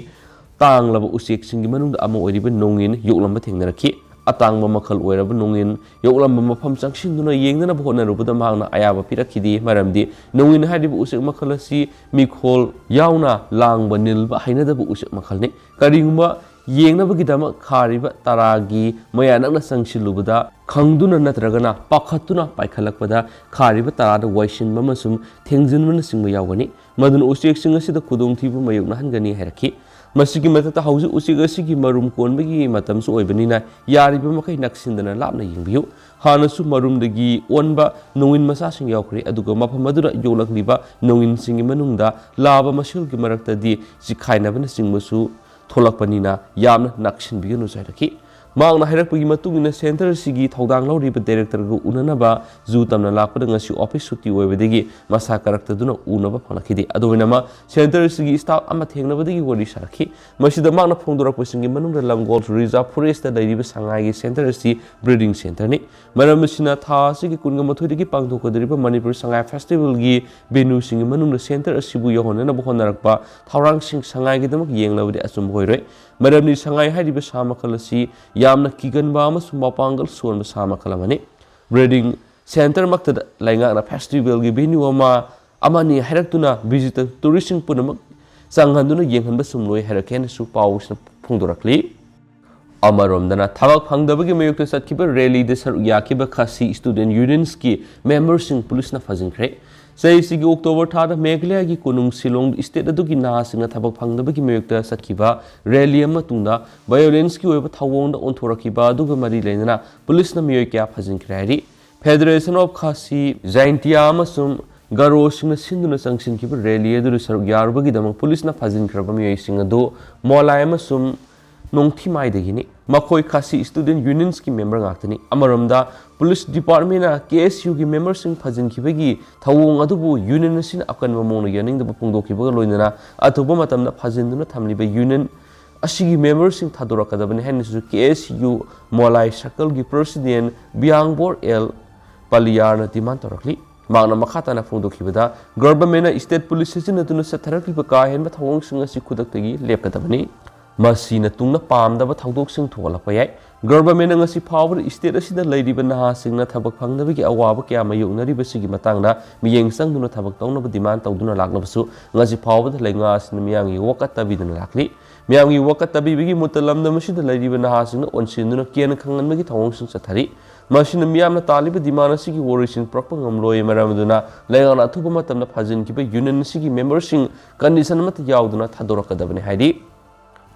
ꯇꯥꯡꯂꯕ ꯎꯆꯦꯛꯁꯤꯡꯒꯤ ꯃꯅꯨꯡꯗ ꯑꯃ ꯑꯣꯏꯔꯤꯕ ꯅꯣꯡꯏꯟ ꯌꯣꯛꯂꯝꯕ ꯊꯦꯡꯅꯔꯛꯈꯤ꯫ ꯑꯇꯥꯡꯕ ꯃꯈꯜ ꯑꯣꯏꯔꯕ ꯅꯣꯡꯏꯟ ꯌꯣꯛꯂꯝꯕ ꯃꯐꯝ ꯆꯪꯁꯤꯟꯗꯨꯅ ꯌꯦꯡꯅꯅꯕ ꯍꯣꯠꯅꯔꯨꯕꯗ ꯃꯍꯥꯛꯅ ꯑꯌꯥꯕ ꯄꯤꯔꯛꯈꯤꯗꯦ, ꯃꯔꯝꯗꯤ ꯅꯣꯡꯏꯟ ꯍꯥꯏꯔꯤꯕ ꯎꯆꯦꯛ ꯃꯈꯜ ꯑꯁꯤ ꯃꯤꯈꯣꯜ ꯌꯥꯎꯅ ꯂꯥꯡꯕ ꯅꯤꯜꯕ ꯍꯩꯅꯗꯕ ꯎꯆꯦꯛ ꯃꯈꯜꯅꯤ꯫ ꯀꯔꯤꯒꯨꯝꯕ ꯌꯦꯡꯅꯕꯒꯤꯗꯃꯛ ꯈꯥꯔꯤꯕ ꯇꯔꯥꯒꯤ ꯃꯌꯥ ꯅꯛꯅ ꯆꯪꯁꯤꯜꯂꯨꯕꯗ ꯈꯪꯗꯨꯅ ꯅꯠꯇ꯭ꯔꯒꯅ ꯄꯥꯈꯠꯇꯨꯅ ꯄꯥꯏꯈꯠꯂꯛꯄꯗ ꯈꯥꯔꯤꯕ ꯇꯔꯥꯗ ꯋꯥꯏꯁꯤꯟꯕ ꯑꯃꯁꯨꯡ ꯊꯦꯡꯖꯤꯟꯕꯅꯆꯤꯡꯕ ꯌꯥꯎꯒꯅꯤ꯫ ꯃꯗꯨꯅ ꯎꯆꯦꯛꯁꯤꯡ ꯑꯁꯤꯗ ꯈꯨꯗꯣꯡꯊꯤꯕ ꯃꯥꯌꯣꯛꯅꯍꯟꯒꯅꯤ ꯍꯥꯏꯔꯛꯈꯤ꯫ ꯃꯁꯤꯒꯤ ꯃꯊꯛꯇ ꯍꯧꯖꯤꯛ ꯎꯆꯦꯛ ꯑꯁꯤꯒꯤ ꯃꯔꯨꯝ ꯀꯣꯟꯕꯒꯤ ꯃꯇꯝꯁꯨ ꯑꯣꯏꯕꯅꯤꯅ ꯌꯥꯔꯤꯕ ꯃꯈꯩ ꯅꯛꯁꯤꯟꯗꯅ ꯂꯥꯞꯅ ꯌꯦꯡꯕꯤꯌꯨ꯫ ꯍꯥꯟꯅꯁꯨ ꯃꯔꯨꯝꯗꯒꯤ ꯑꯣꯟꯕ ꯅꯣꯡꯏꯟ ꯃꯆꯥꯁꯤꯡ ꯌꯥꯎꯈ꯭ꯔꯦ, ꯑꯗꯨꯒ ꯃꯐꯝ ꯑꯗꯨꯗ ꯌꯣꯛꯂꯛꯂꯤꯕ ꯅꯣꯡꯏꯟꯁꯤꯡꯒꯤ ꯃꯅꯨꯡꯗ ꯂꯥꯕ ꯃꯁꯦꯜꯒꯤ ꯃꯔꯛꯇꯗꯤ ꯆꯤꯈꯥꯏꯅꯕꯅꯆꯤꯡꯕꯁꯨ ꯊꯣꯛꯂꯛꯄꯅꯤꯅ ꯌꯥꯝꯅ ꯅꯛꯁꯤꯟꯕꯤꯒꯅꯨꯁꯨ ꯍꯥꯏꯔꯛꯈꯤ꯫ ꯃꯍꯥꯛꯅ ꯍꯥꯏꯔꯛꯄꯒꯤ ꯃꯇꯨꯡ ꯏꯟꯅ ꯁꯦꯟꯇꯔ ꯑꯁꯤꯒꯤ ꯊꯧꯗꯥꯡ ꯂꯧꯔꯤꯕ ꯗꯥꯏꯔꯦꯛꯇꯔꯒ ꯎꯅꯅꯕ ꯖꯨ ꯇꯝꯅ ꯂꯥꯛꯄꯗ ꯉꯁꯤ ꯑꯣꯐꯤꯁ ꯁꯨꯇꯤ ꯑꯣꯏꯕꯗꯒꯤ ꯃꯁꯥ ꯀꯥꯔꯛꯇꯗꯨꯅ ꯎꯅꯕ ꯐꯪꯂꯛꯈꯤꯗꯦ꯫ ꯑꯗꯨ ꯑꯣꯏꯅꯃꯛ ꯁꯦꯟꯇꯔ ꯑꯁꯤꯒꯤ ꯁ꯭ꯇꯥꯐ ꯑꯃ ꯊꯦꯡꯅꯕꯗꯒꯤ ꯋꯥꯔꯤ ꯁꯥꯔꯛꯈꯤ꯫ ꯃꯁꯤꯗ ꯃꯍꯥꯛꯅ ꯐꯣꯡꯗꯣꯔꯛꯄꯁꯤꯡꯒꯤ ꯃꯅꯨꯡꯗ ꯂꯝꯒꯣꯜ ꯔꯤꯖꯥꯔꯚ ꯐꯣꯔꯦꯁꯇ ꯂꯩꯔꯤꯕ ꯁꯉꯥꯏꯒꯤ ꯁꯦꯟꯇꯔ ꯑꯁꯤ ꯕ꯭ꯔꯤꯗꯤꯡ ꯁꯦꯟꯇꯔꯅꯤ꯫ ꯃꯔꯝ ꯑꯁꯤꯅ ꯊꯥ ꯑꯁꯤꯒꯤ ꯀꯨꯟꯒ ꯃꯥꯊꯣꯏꯗꯒꯤ ꯄꯥꯡꯊꯣꯛꯀꯗꯧꯔꯤꯕ ꯃꯅꯤꯄꯨꯔ ꯁꯉꯥꯏ ꯐꯦꯁꯇꯤꯚꯦꯜꯒꯤ ꯚꯦꯅ꯭ꯌꯨꯁꯤꯡꯒꯤ ꯃꯅꯨꯡꯗ ꯁꯦꯟꯇꯔ ꯑꯁꯤꯕꯨ ꯌꯧꯍꯟꯅꯅꯕ ꯍꯣꯠꯅꯔꯛꯄ ꯊꯧꯔꯥꯡꯁꯤꯡ ꯁꯉꯥꯏꯒꯤꯗꯃꯛ ꯌꯦꯡꯂꯕꯗꯤ ꯑꯆꯨꯝꯕ ꯑꯣꯏꯔꯣꯏ꯫ ꯃꯔꯝꯗꯤ ꯁꯉꯥꯏ ꯍꯥꯏꯔꯤꯕ ꯁꯥ ꯃꯈꯜ ꯑꯁꯤ ꯌꯥꯝꯅ ꯀꯤꯒꯟꯕ ꯑꯃꯁꯨꯡ ꯃꯄꯥꯡꯒꯜ ꯁꯣꯟꯕ ꯁꯥ ꯃꯈꯜ ꯑꯃꯅꯤ꯫ ꯕ꯭ꯔꯤꯗꯤꯡ ꯁꯦꯟꯇꯔꯃꯛꯇꯗ ꯂꯩꯉꯥꯛꯅ ꯐꯦꯁꯇꯤꯚꯦꯜꯒꯤ ꯚꯦꯅ꯭ꯌꯨ ꯑꯃ ꯑꯃꯅꯤ ꯍꯥꯏꯔꯛꯇꯨꯅ ꯚꯤꯖꯤꯇꯔ ꯇꯨꯔꯤꯁꯁꯤꯡ ꯄꯨꯝꯅꯃꯛ ꯆꯪꯍꯟꯗꯨꯅ ꯌꯦꯡꯍꯟꯕ ꯆꯨꯝꯂꯣꯏ ꯍꯥꯏꯔꯛꯈꯤ ꯍꯥꯏꯅꯁꯨ ꯄꯥꯎꯁꯤꯅ ꯐꯣꯡꯗꯣꯔꯛꯂꯤ꯫ ꯑꯃꯔꯣꯝꯗꯅ ꯊꯕꯛ ꯐꯪꯗꯕꯒꯤ ꯃꯥꯌꯣꯛꯇ ꯆꯠꯈꯤꯕ ꯔꯦꯂꯤꯗ ꯁꯔꯨꯛ ꯌꯥꯈꯤꯕ ꯈꯥꯁꯤ ꯁ꯭ꯇꯨꯗꯦꯟꯠ ꯌꯨꯅꯤꯌꯟꯁꯀꯤ ꯃꯦꯝꯕꯔꯁꯤꯡ ꯄꯨꯂꯤꯁꯅ ꯐꯥꯖꯤꯟꯈ꯭ꯔꯦ꯫ ꯆꯍꯤꯁꯤꯒꯤ ꯑꯣꯛꯇꯣꯕꯔ ꯊꯥꯗ ꯃꯦꯘꯥꯂꯌꯥꯒꯤ ꯀꯣꯅꯨꯡ ꯁꯤꯂꯣꯡꯗ ꯁ꯭ꯇꯦꯠ ꯑꯗꯨꯒꯤ ꯅꯍꯥꯁꯤꯡꯅ ꯊꯕꯛ ꯐꯪꯗꯕꯒꯤ ꯃꯥꯌꯣꯛꯇ ꯆꯠꯈꯤꯕ ꯔꯦꯂꯤ ꯑꯃ ꯃꯇꯨꯡꯗ ꯚꯥꯏꯑꯣꯂꯦꯟꯁꯀꯤ ꯑꯣꯏꯕ ꯊꯧꯑꯣꯡꯗ ꯑꯣꯟꯊꯣꯔꯛꯈꯤꯕ ꯑꯗꯨꯒ ꯃꯔꯤ ꯂꯩꯅꯅ ꯄꯨꯂꯤꯁꯅ ꯃꯤꯑꯣꯏ ꯀꯌꯥ ꯐꯥꯖꯤꯟꯈ꯭ꯔꯦ ꯍꯥꯏꯔꯤ꯫ ꯐꯦꯗꯔꯦꯁꯟ ꯑꯣꯐ ꯈꯥꯁꯤ, ꯖꯥꯏꯟꯇꯤꯌꯥ ꯑꯃꯁꯨꯡ ꯒꯥꯔꯣꯁꯤꯡꯅ ꯁꯤꯟꯗꯨꯅ ꯆꯪꯁꯤꯟꯈꯤꯕ ꯔꯦꯂꯤ ꯑꯗꯨꯗ ꯁꯔꯨꯛ ꯌꯥꯔꯨꯕꯒꯤꯗꯃꯛ ꯄꯨꯂꯤꯁꯅ ꯐꯥꯖꯤꯟꯈ꯭ꯔꯕ ꯃꯤꯑꯣꯏꯁꯤꯡ ꯑꯗꯨ ꯃꯣꯂꯥꯏ ꯑꯃꯁꯨꯡ ꯅꯣꯡꯊꯤꯃꯥꯏꯗꯒꯤꯅꯤ꯫ ꯃꯈꯣꯏ ꯈꯥꯁꯤ Student Unionsꯀꯤ member ꯉꯥꯛꯇꯅꯤ꯫ ꯑꯃꯔꯣꯝꯗ, police departmentꯅ KSUꯒꯤ memberꯁꯤꯡ ꯐꯥꯖꯤꯟꯈꯤꯕꯒꯤ ꯊꯧꯑꯣꯡ ꯑꯗꯨꯕꯨ union ꯑꯁꯤꯅ ꯑꯀꯟꯕ ꯃꯑꯣꯡꯗ ꯌꯥꯅꯤꯡꯗꯕ ꯐꯣꯡꯗꯣꯛꯈꯤꯕꯒ ꯂꯣꯏꯅꯅ ꯑꯊꯨꯕ ꯃꯇꯝꯗ ꯐꯥꯖꯤꯟꯗꯨꯅ ꯊꯝꯂꯤꯕ union ꯑꯁꯤꯒꯤ memberꯁꯤꯡ ꯊꯥꯗꯣꯔꯛꯀꯗꯕꯅꯤ ꯍꯥꯏꯅꯁꯨ KSU ꯃꯣꯂꯥꯏ circleꯒꯤ president ꯕꯤꯌꯥꯡꯕꯣꯔ ꯑꯦꯜ ꯄꯂꯤꯌꯥꯔꯅ demand ꯇꯧꯔꯛꯂꯤ꯫ ꯃꯍꯥꯛꯅ ꯃꯈꯥ ꯇꯥꯅ ꯐꯣꯡꯗꯣꯛꯈꯤꯕꯗ, governmentꯅ state police ꯁꯤꯖꯤꯟꯅꯗꯨꯅ ꯆꯠꯊꯔꯛꯂꯤꯕ ꯀꯥ ꯍꯦꯟꯕ ꯊꯧꯑꯣꯡꯁꯤꯡ ꯑꯁꯤ ꯈꯨꯗꯛꯇꯒꯤ ꯂꯦꯞꯀꯗꯕꯅꯤ꯫ ꯃꯁꯤꯅ ꯇꯨꯡꯗ ꯄꯥꯝꯗꯕ ꯊꯧꯗꯣꯛꯁꯤꯡ ꯊꯣꯛꯍꯜꯂꯛꯄ ꯌꯥꯏ꯫ Governmentꯅ ꯉꯁꯤ ꯐꯥꯎꯕꯗ state ꯑꯁꯤꯗ ꯂꯩꯔꯤꯕ ꯅꯍꯥꯁꯤꯡꯅ ꯊꯕꯛ ꯐꯪꯗꯕꯒꯤ ꯑꯋꯥꯕ ꯀꯌꯥ ꯃꯥꯌꯣꯛꯅꯔꯤꯕꯁꯤꯒꯤ ꯃꯇꯥꯡꯗ ꯃꯤꯠꯌꯦꯡ ꯆꯪꯗꯨꯅ ꯊꯕꯛ ꯇꯧꯅꯕ demand ꯇꯧꯗꯨꯅ ꯂꯥꯛꯂꯕꯁꯨ, ꯉꯁꯤ ꯐꯥꯎꯕꯗ ꯂꯩꯉꯥꯛ ꯑꯁꯤꯅ ꯃꯤꯌꯥꯝꯒꯤ ꯋꯥꯀꯠ ꯇꯥꯕꯤꯗꯨꯅ ꯂꯥꯛꯂꯤ꯫ ꯃꯤꯌꯥꯝꯒꯤ ꯋꯥꯀꯠ ꯇꯥꯕꯤꯕꯒꯤ ꯃꯍꯨꯠꯇ ꯂꯝꯗꯝ ꯑꯁꯤꯗ ꯂꯩꯔꯤꯕ ꯅꯍꯥꯁꯤꯡꯅ ꯑꯣꯟꯁꯤꯟꯗꯨꯅ ꯀꯦꯟ ꯈꯪꯍꯟꯕꯒꯤ ꯊꯧꯑꯣꯡꯁꯤꯡ ꯆꯠꯊꯔꯤ꯫ ꯃꯁꯤꯅ ꯃꯤꯌꯥꯝꯅ ꯇꯥꯜꯂꯤꯕ demand ꯑꯁꯤꯒꯤ ꯋꯥꯔꯣꯏꯁꯤꯟ ꯄꯨꯔꯛꯄ ꯉꯝꯂꯣꯏ꯫ ꯃꯔꯝ ꯑꯗꯨꯅ ꯂꯩꯉꯥꯛꯅ ꯑꯊꯨꯕ ꯃꯇꯝꯗ ꯐꯥꯖꯤꯟꯈꯤꯕ union ꯑꯁꯤꯒꯤ memberꯁꯤꯡ condition ꯑꯃꯠꯇ ꯌꯥꯎꯗꯅ ꯊꯥꯗꯣꯔꯛꯀꯗꯕꯅꯤ ꯍꯥꯏꯔꯤ꯫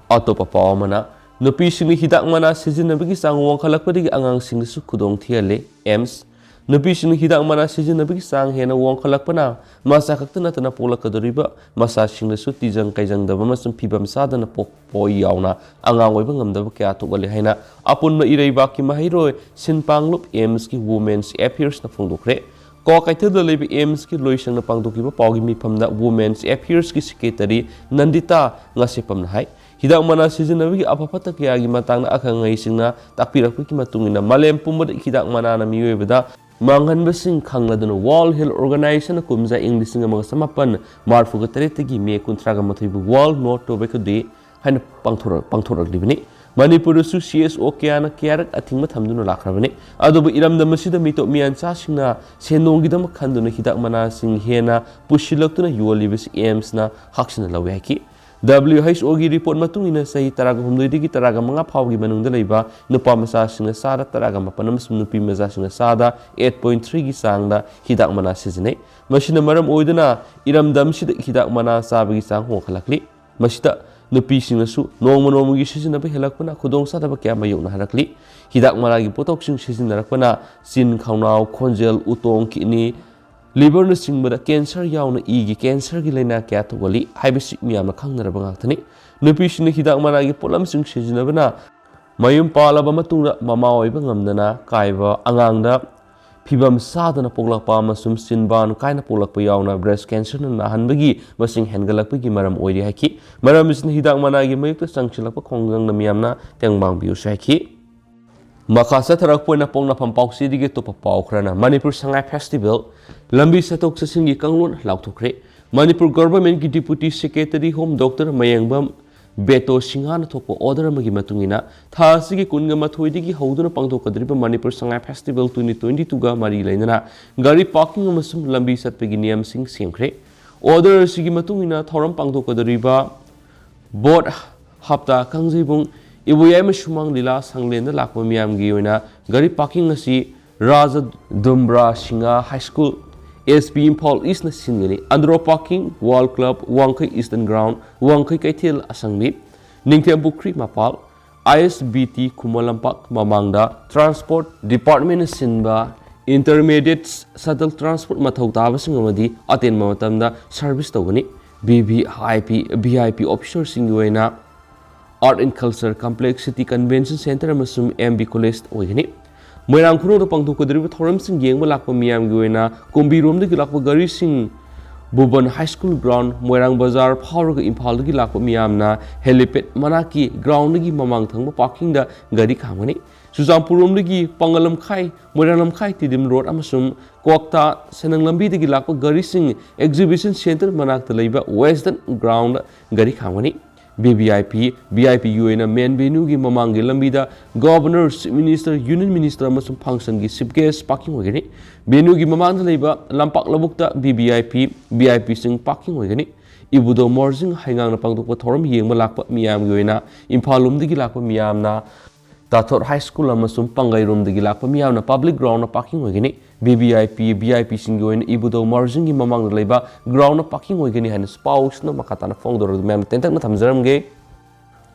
ꯑꯇꯣꯞꯄ ꯄꯥꯎ ꯑꯃꯅ, ꯅꯨꯄꯤꯁꯤꯡꯅ ꯍꯤꯗꯥꯛ ꯃꯅꯥ ꯁꯤꯖꯤꯟꯅꯕꯒꯤ ꯆꯥꯡ ꯋꯥꯡꯈꯠꯂꯛꯄꯗꯒꯤ ꯑꯉꯥꯡꯁꯤꯡꯗꯁꯨ ꯈꯨꯗꯣꯡ ꯊꯤꯍꯜꯂꯤ꯫ AIIMS꯫ ꯅꯨꯄꯤꯁꯤꯡꯅ ꯍꯤꯗꯥꯛ ꯃꯅꯥ ꯁꯤꯖꯤꯟꯅꯕꯒꯤ ꯆꯥꯡ ꯍꯦꯟꯅ ꯋꯥꯡꯈꯠꯂꯛꯄꯅ ꯃꯆꯥ ꯈꯛꯇ ꯅꯠꯇꯅ ꯄꯣꯛꯂꯛꯀꯗꯧꯔꯤꯕ ꯃꯆꯥꯁꯤꯡꯗꯁꯨ ꯇꯤꯖꯪ ꯀꯩꯖꯪꯗꯕ ꯑꯃꯁꯨꯡ ꯐꯤꯕꯝ ꯆꯥꯗꯅ ꯄꯣꯛꯄ ꯌꯥꯎꯅ ꯑꯉꯥꯡ ꯑꯣꯏꯕ ꯉꯝꯗꯕ ꯀꯌꯥ ꯊꯣꯛꯍꯜꯂꯤ ꯍꯥꯏꯅ ꯑꯄꯨꯟꯕ ꯏꯔꯩꯕꯥꯛꯀꯤ ꯃꯍꯩꯔꯣꯏ ꯁꯤꯟ ꯄꯥꯡꯂꯨꯞ AIIMSꯀꯤ Women's Affairsꯅ ꯐꯣꯡꯗꯣꯛꯈ꯭ꯔꯦ꯫ ꯀ꯭ꯋꯥꯀꯩꯊꯦꯜꯗ ꯂꯩꯕ AIIMSꯀꯤ ꯂꯣꯏꯁꯪꯅ ꯄꯥꯡꯊꯣꯛꯈꯤꯕ ꯄꯥꯎꯒꯤ ꯃꯤꯐꯝꯗ Women's Affairsꯀꯤ secretary ꯅꯟꯗꯤꯇꯥ ꯉꯥꯁꯦꯞꯄꯝꯅ ꯍꯥꯏ, ꯍꯤꯗꯥꯛ ꯃꯅꯥ ꯁꯤꯖꯤꯟꯅꯕꯒꯤ ꯑꯐ ꯐꯠꯇ ꯀꯌꯥꯒꯤ ꯃꯇꯥꯡꯗ ꯑꯈꯪ ꯑꯍꯩꯁꯤꯡꯅ ꯇꯥꯛꯄꯤꯔꯛꯄꯒꯤ ꯃꯇꯨꯡ ꯏꯟꯅ, ꯃꯥꯂꯦꯝ ꯄꯨꯝꯕꯗ ꯍꯤꯗꯥꯛ ꯃꯅꯥꯅ ꯃꯤꯑꯣꯏꯕꯗ ꯃꯥꯡꯍꯟꯕꯁꯤꯡ ꯈꯪꯂꯗꯨꯅ World Health Organizationꯅ ꯀꯨꯝꯖꯥ ꯏꯪ ꯂꯤꯁꯤꯡ ꯑꯃꯒ ꯆꯃꯥꯄꯟ ꯃꯔꯤꯐꯨꯒ ꯇꯔꯦꯠꯇꯒꯤ ꯃꯦ ꯀꯨꯟꯊ꯭ꯔꯥꯒ ꯃꯥꯊꯣꯏꯕꯨ World No Tobacco Day ꯍꯥꯏꯅ ꯄꯥꯡꯊꯣꯔꯛ-, ꯄꯥꯡꯊꯣꯔꯛꯂꯤꯕꯅꯤ꯫ ꯃꯅꯤꯄꯨꯔꯗꯁꯨ CSO ꯀꯌꯥꯅ ꯀꯌꯥꯔꯛ ꯑꯊꯤꯡꯕ ꯊꯝꯗꯨꯅ ꯂꯥꯛꯈ꯭ꯔꯕꯅꯤ꯫ ꯑꯗꯨꯕꯨ ꯏꯔꯝꯗꯝ ꯑꯁꯤꯗ ꯃꯤꯇꯣꯞ ꯃꯤꯌꯥꯟꯆꯥꯁꯤꯡꯅ ꯁꯦꯟꯗꯣꯡꯒꯤꯗꯃꯛ ꯈꯟꯗꯨꯅ ꯍꯤꯗꯥꯛ ꯃꯅꯥꯁꯤꯡ ꯍꯦꯟꯅ ꯄꯨꯁꯤꯜꯂꯛꯇꯨꯅ ꯌꯣꯜꯂꯤꯕꯁꯤ AIIMSꯅ ꯍꯛꯁꯤꯟꯅ ꯂꯧꯏ ꯍꯥꯏꯈꯤ꯫ WHOꯒꯤ report ꯃꯇꯨꯡ ꯏꯟꯅ ꯆꯍꯤ ꯇꯔꯥꯒ ꯍꯨꯝꯗꯣꯏꯗꯒꯤ ꯇꯔꯥꯒ ꯃꯉꯥ ꯐꯥꯎꯒꯤ ꯃꯅꯨꯡꯗ ꯂꯩꯕ ꯅꯨꯄꯥ ꯃꯆꯥꯁꯤꯡꯅ ꯆꯥꯗ ꯇꯔꯥꯒ ꯃꯥꯄꯟ ꯑꯃꯁꯨꯡ ꯅꯨꯄꯤ ꯃꯆꯥꯁꯤꯡꯅ ꯆꯥꯗ eight point threeꯒꯤ ꯆꯥꯡꯗ ꯍꯤꯗꯥꯛ ꯃꯅꯥ ꯁꯤꯖꯤꯟꯅꯩ꯫ ꯃꯁꯤꯅ ꯃꯔꯝ ꯑꯣꯏꯗꯨꯅ ꯏꯔꯝꯗꯝꯁꯤꯗ ꯍꯤꯗꯥꯛ ꯃꯅꯥ ꯆꯥꯕꯒꯤ ꯆꯥꯡ ꯋꯥꯡꯈꯠꯂꯛꯂꯤ꯫ ꯃꯁꯤꯗ ꯅꯨꯄꯤꯁꯤꯡꯅꯁꯨ ꯅꯣꯡꯃ ꯅꯣꯡꯃꯒꯤ ꯁꯤꯖꯤꯟꯅꯕ ꯍꯦꯜꯂꯛꯄꯅ ꯈꯨꯗꯣꯡꯆꯥꯗꯕ ꯀꯌꯥ ꯃꯥꯌꯣꯛꯅꯍꯜꯂꯛꯂꯤ꯫ ꯍꯤꯗꯥꯛ ꯃꯅꯥꯒꯤ ꯄꯣꯠꯊꯣꯛꯁꯤꯡ ꯁꯤꯖꯤꯟꯅꯔꯛꯄꯅ ꯆꯤꯟ, ꯈꯧꯅꯥꯎ, ꯈꯣꯟꯖꯦꯜ, ꯎꯇꯣꯡ, kidney, ꯂꯤꯚꯔꯅꯆꯤꯡꯕꯗ ꯀꯦꯟꯁꯔ ꯌꯥꯎꯅ ꯏꯒꯤ ꯀꯦꯟꯁꯔꯒꯤ ꯂꯥꯏꯅꯥ ꯀꯌꯥ ꯊꯣꯛꯍꯜꯂꯤ ꯍꯥꯏꯕꯁꯤ ꯃꯤꯌꯥꯝꯅ ꯈꯪꯅꯔꯕ ꯉꯥꯛꯇꯅꯤ꯫ ꯅꯨꯄꯤꯁꯤꯡꯅ ꯍꯤꯗꯥꯛ ꯃꯅꯥꯒꯤ ꯄꯣꯠꯂꯝꯁꯤꯡ ꯁꯤꯖꯤꯟꯅꯕꯅ ꯃꯌꯨꯝ ꯄꯥꯜꯂꯕ ꯃꯇꯨꯡꯗ ꯃꯃꯥ ꯑꯣꯏꯕ ꯉꯝꯗꯅ ꯀꯥꯏꯕ, ꯑꯉꯥꯡꯗ ꯐꯤꯕꯝ ꯆꯥꯗꯅ ꯄꯣꯛꯂꯛꯄ ꯑꯃꯁꯨꯡ ꯆꯤꯟꯕꯥꯟ ꯀꯥꯏꯅ ꯄꯣꯛꯂꯛꯄ ꯌꯥꯎꯅ ꯕ꯭ꯔꯦꯁ ꯀꯦꯟꯁꯔꯅ ꯅꯥꯍꯟꯕꯒꯤ ꯃꯁꯤꯡ ꯍꯦꯟꯒꯠꯂꯛꯄꯒꯤ ꯃꯔꯝ ꯑꯣꯏꯔꯤ ꯍꯥꯏꯈꯤ꯫ ꯃꯔꯝ ꯑꯁꯤꯅ ꯍꯤꯗꯥꯛ ꯃꯅꯥꯒꯤ ꯃꯥꯌꯣꯛꯇ ꯆꯪꯁꯤꯜꯂꯛꯄ ꯈꯣꯡꯖꯪꯅ ꯃꯤꯌꯥꯝꯅ ꯇꯦꯡꯕꯥꯡꯕꯤꯌꯨꯁꯨ ꯍꯥꯏꯈꯤ꯫ ꯃꯈꯥ ꯆꯠꯊꯔꯛꯄ ꯑꯣꯏꯅ ꯄꯣꯛꯅꯐꯝ ꯄꯥꯎꯆꯦꯗꯒꯤ ꯑꯇꯣꯞꯄ ꯄꯥꯎ ꯈꯔꯅ ꯃꯅꯤꯄꯨꯔ ꯁꯉꯥꯏ ꯐꯦꯁꯇꯤꯚꯦꯜ ꯂꯝꯕꯤ ꯆꯠꯊꯣꯛ ꯆꯠꯁꯤꯟꯒꯤ ꯀꯥꯡꯂꯣꯟ ꯂꯥꯎꯊꯣꯛꯈ꯭ꯔꯦ꯫ ꯃꯅꯤꯄꯨꯔ ꯒꯚꯔꯟꯃꯦꯟꯠꯀꯤ deputy secretary home doctor Mayengbam Beto ꯁꯤꯡꯍꯥꯅ ꯊꯣꯛꯄ ꯑꯣꯔꯗꯔ ꯑꯃꯒꯤ ꯃꯇꯨꯡ ꯏꯟꯅ ꯊꯥ ꯑꯁꯤꯒꯤ ꯀꯨꯟꯒ ꯃꯥꯊꯣꯏꯗꯒꯤ ꯍꯧꯗꯨꯅ ꯄꯥꯡꯊꯣꯛꯀꯗꯧꯔꯤꯕ Manipur Sangai festival twenty twenty ꯇꯨꯒ ꯃꯔꯤ ꯂꯩꯅꯅ ꯒꯥꯔꯤ ꯄꯥꯔꯀꯤꯡ ꯑꯃꯁꯨꯡ ꯂꯝꯕꯤ ꯆꯠꯄꯒꯤ ꯅꯤꯌꯝꯁꯤꯡ ꯁꯦꯝꯈ꯭ꯔꯦ꯫ ꯑꯣꯔꯗꯔ ꯑꯁꯤꯒꯤ ꯃꯇꯨꯡ ꯏꯟꯅ ꯊꯧꯔꯝ ꯄꯥꯡꯊꯣꯛꯀꯗꯧꯔꯤꯕ ꯕꯣꯠ ꯍꯞꯇꯥ ꯀꯥꯡꯖꯩꯕꯨꯡ ꯏꯕꯣꯌꯥꯏꯃ ꯁꯨꯃꯥꯡ ꯂꯤꯂꯥ ꯁꯪꯂꯦꯟꯗ ꯂꯥꯛꯄ ꯃꯤꯌꯥꯝꯒꯤ ꯑꯣꯏꯅ ꯒꯥꯔꯤ ꯄꯥꯔꯀꯤꯡ ꯑꯁꯤ Raj Dumbra Singh high school, S P Imphal ꯏꯁꯅ ꯁꯤꯟꯒꯅꯤ꯫ Andro parking, world club, Wangkhei eastern ground, Wangkhei ꯀꯩꯊꯦꯜ ꯑꯁꯪꯕꯤ, ꯅꯤꯡꯊꯦꯝ ꯄꯨꯈ꯭ꯔꯤ ꯃꯄꯥꯜ, ꯑꯥꯏ ꯑꯦꯁ ꯕꯤ ꯇꯤ ꯈꯨꯃꯟ ꯂꯝꯄꯥꯛ ꯃꯃꯥꯡꯗ ꯇ꯭ꯔꯥꯟꯁꯄꯣꯔꯠ ꯗꯤꯄꯥꯔꯠꯃꯦꯟꯅ ꯁꯤꯟꯕ ꯏꯟꯇꯔꯃꯤꯗꯤꯌꯦꯠ ꯁꯇꯜ ꯇ꯭ꯔꯥꯟꯁꯄꯣꯔꯠ ꯃꯊꯧ ꯇꯥꯕꯁꯤꯡ ꯑꯃꯗꯤ ꯑꯇꯦꯟꯕ ꯃꯇꯝꯗ ꯁꯔꯚꯤꯁ ꯇꯧꯒꯅꯤ꯫ V V I P, V I P ꯑꯣꯐꯤꯁꯔꯁꯤꯡꯒꯤ ꯑꯣꯏꯅ art and culture complex, city convention centre ꯑꯃꯁꯨꯡ ꯑꯦꯝ ꯕꯤ ꯀꯣꯂꯦꯖ ꯑꯣꯏꯒꯅꯤ꯫ ꯃꯣꯏꯔꯥꯡ ꯈꯨꯅꯧꯗ ꯄꯥꯡꯊꯣꯛꯀꯗꯧꯔꯤꯕ ꯊꯧꯔꯝꯁꯤꯡ ꯌꯦꯡꯕ ꯂꯥꯛꯄ ꯃꯤꯌꯥꯝꯒꯤ ꯑꯣꯏꯅ ꯀꯨꯝꯕꯤꯔꯣꯝꯗꯒꯤ ꯂꯥꯛꯄ ꯒꯥꯔꯤꯁꯤꯡ ꯚꯨꯕꯟ ꯍꯥꯏ ꯁ꯭ꯀꯨꯜ ꯒ꯭ꯔꯥꯎꯟ, ꯃꯣꯏꯔꯥꯡ ꯕꯖꯥꯔ ꯐꯥꯎꯔꯒ ꯏꯝꯐꯥꯜꯗꯒꯤ ꯂꯥꯛꯄ ꯃꯤꯌꯥꯝꯅ ꯍꯦꯂꯤꯄꯦꯗ ꯃꯅꯥꯛꯀꯤ ꯒ꯭ꯔꯥꯎꯟꯗꯒꯤ ꯃꯃꯥꯡ ꯊꯪꯕ ꯄꯥꯔꯀꯤꯡꯗ ꯒꯥꯔꯤ ꯈꯥꯝꯒꯅꯤ꯫ ꯆꯨꯔꯆꯥꯟꯄꯨꯔꯔꯣꯝꯗꯒꯤ ꯄꯥꯡꯒꯜ ꯂꯝꯈꯥꯏ, ꯃꯣꯏꯔꯥꯡ ꯂꯝꯈꯥꯏ, ꯇꯤꯗꯤꯝ ꯔꯣꯗ ꯑꯃꯁꯨꯡ ꯀ꯭ꯋꯥꯛꯇꯥ ꯁꯦꯅꯪ ꯂꯝꯕꯤꯗꯒꯤ ꯂꯥꯛꯄ ꯒꯥꯔꯤꯁꯤꯡ ꯑꯦꯛꯖꯤꯕꯤꯁꯟ ꯁꯦꯟꯇꯔ ꯃꯅꯥꯛꯇ ꯂꯩꯕ ꯋꯦꯁꯇꯔꯟ ꯒ꯭ꯔꯥꯎꯟꯗ ꯒꯥꯔꯤ ꯈꯥꯝꯒꯅꯤ꯫ V V I P, V I ꯄꯤꯒꯤ ꯑꯣꯏꯅ ꯃꯦꯟ ꯚꯦꯅ꯭ꯌꯨꯒꯤ ꯃꯃꯥꯡꯒꯤ ꯂꯝꯕꯤꯗ governor, chief minister, union minister ꯑꯃꯁꯨꯡ ꯐꯪꯁꯟꯒꯤ ꯆꯤꯐ ꯒꯦꯁ ꯄꯥꯔꯀꯤꯡ ꯑꯣꯏꯒꯅꯤ꯫ ꯚꯦꯅ꯭ꯌꯨꯒꯤ ꯃꯃꯥꯡꯗ ꯂꯩꯕ ꯂꯝꯄꯥꯛ ꯂꯧꯕꯨꯛꯇ V V I P, V I ꯄꯤꯁꯤꯡ ꯄꯥꯔꯀꯤꯡ ꯑꯣꯏꯒꯅꯤ꯫ ꯏꯕꯨꯙꯧ ꯃꯣꯔꯖꯤꯡ ꯍꯩꯉꯥꯡꯅ ꯄꯥꯡꯊꯣꯛꯄ ꯊꯧꯔꯝ ꯌꯦꯡꯕ ꯂꯥꯛꯄ ꯃꯤꯌꯥꯝꯒꯤ ꯑꯣꯏꯅ ꯏꯝꯐꯥꯜ ꯂꯣꯝꯗꯒꯤ ꯂꯥꯛꯄ ꯃꯤꯌꯥꯝꯅ ꯇꯥꯊꯣꯠ ꯍꯥꯏ ꯁ꯭ꯀꯨꯜ ꯑꯃꯁꯨꯡ ꯄꯥꯡꯒꯩꯔꯣꯝꯗꯒꯤ ꯂꯥꯛꯄ ꯃꯤꯌꯥꯝꯅ ꯄꯕ꯭ꯂꯤꯛ ꯒ꯭ꯔꯥꯎꯟꯗ ꯄꯥꯔꯀꯤꯡ ꯑꯣꯏꯒꯅꯤ꯫ V V I P, V I ꯄꯤꯁꯤꯡꯒꯤ ꯑꯣꯏꯅ ꯏꯕꯨꯙꯧ ꯃꯥꯔꯖꯤꯡꯒꯤ ꯃꯃꯥꯡꯗ ꯂꯩꯕ ꯒ꯭ꯔꯥꯎꯟꯗ ꯄꯥꯔꯀꯤꯡ ꯑꯣꯏꯒꯅꯤ ꯍꯥꯏꯅ ꯄꯥꯎꯁꯤꯅ ꯃꯈꯥ ꯇꯥꯅ ꯐꯣꯡꯗꯣꯔꯛꯂꯗꯨ ꯃꯌꯥꯝꯅ ꯇꯦꯟꯇꯛꯅ ꯊꯝꯖꯔꯝꯒꯦ꯫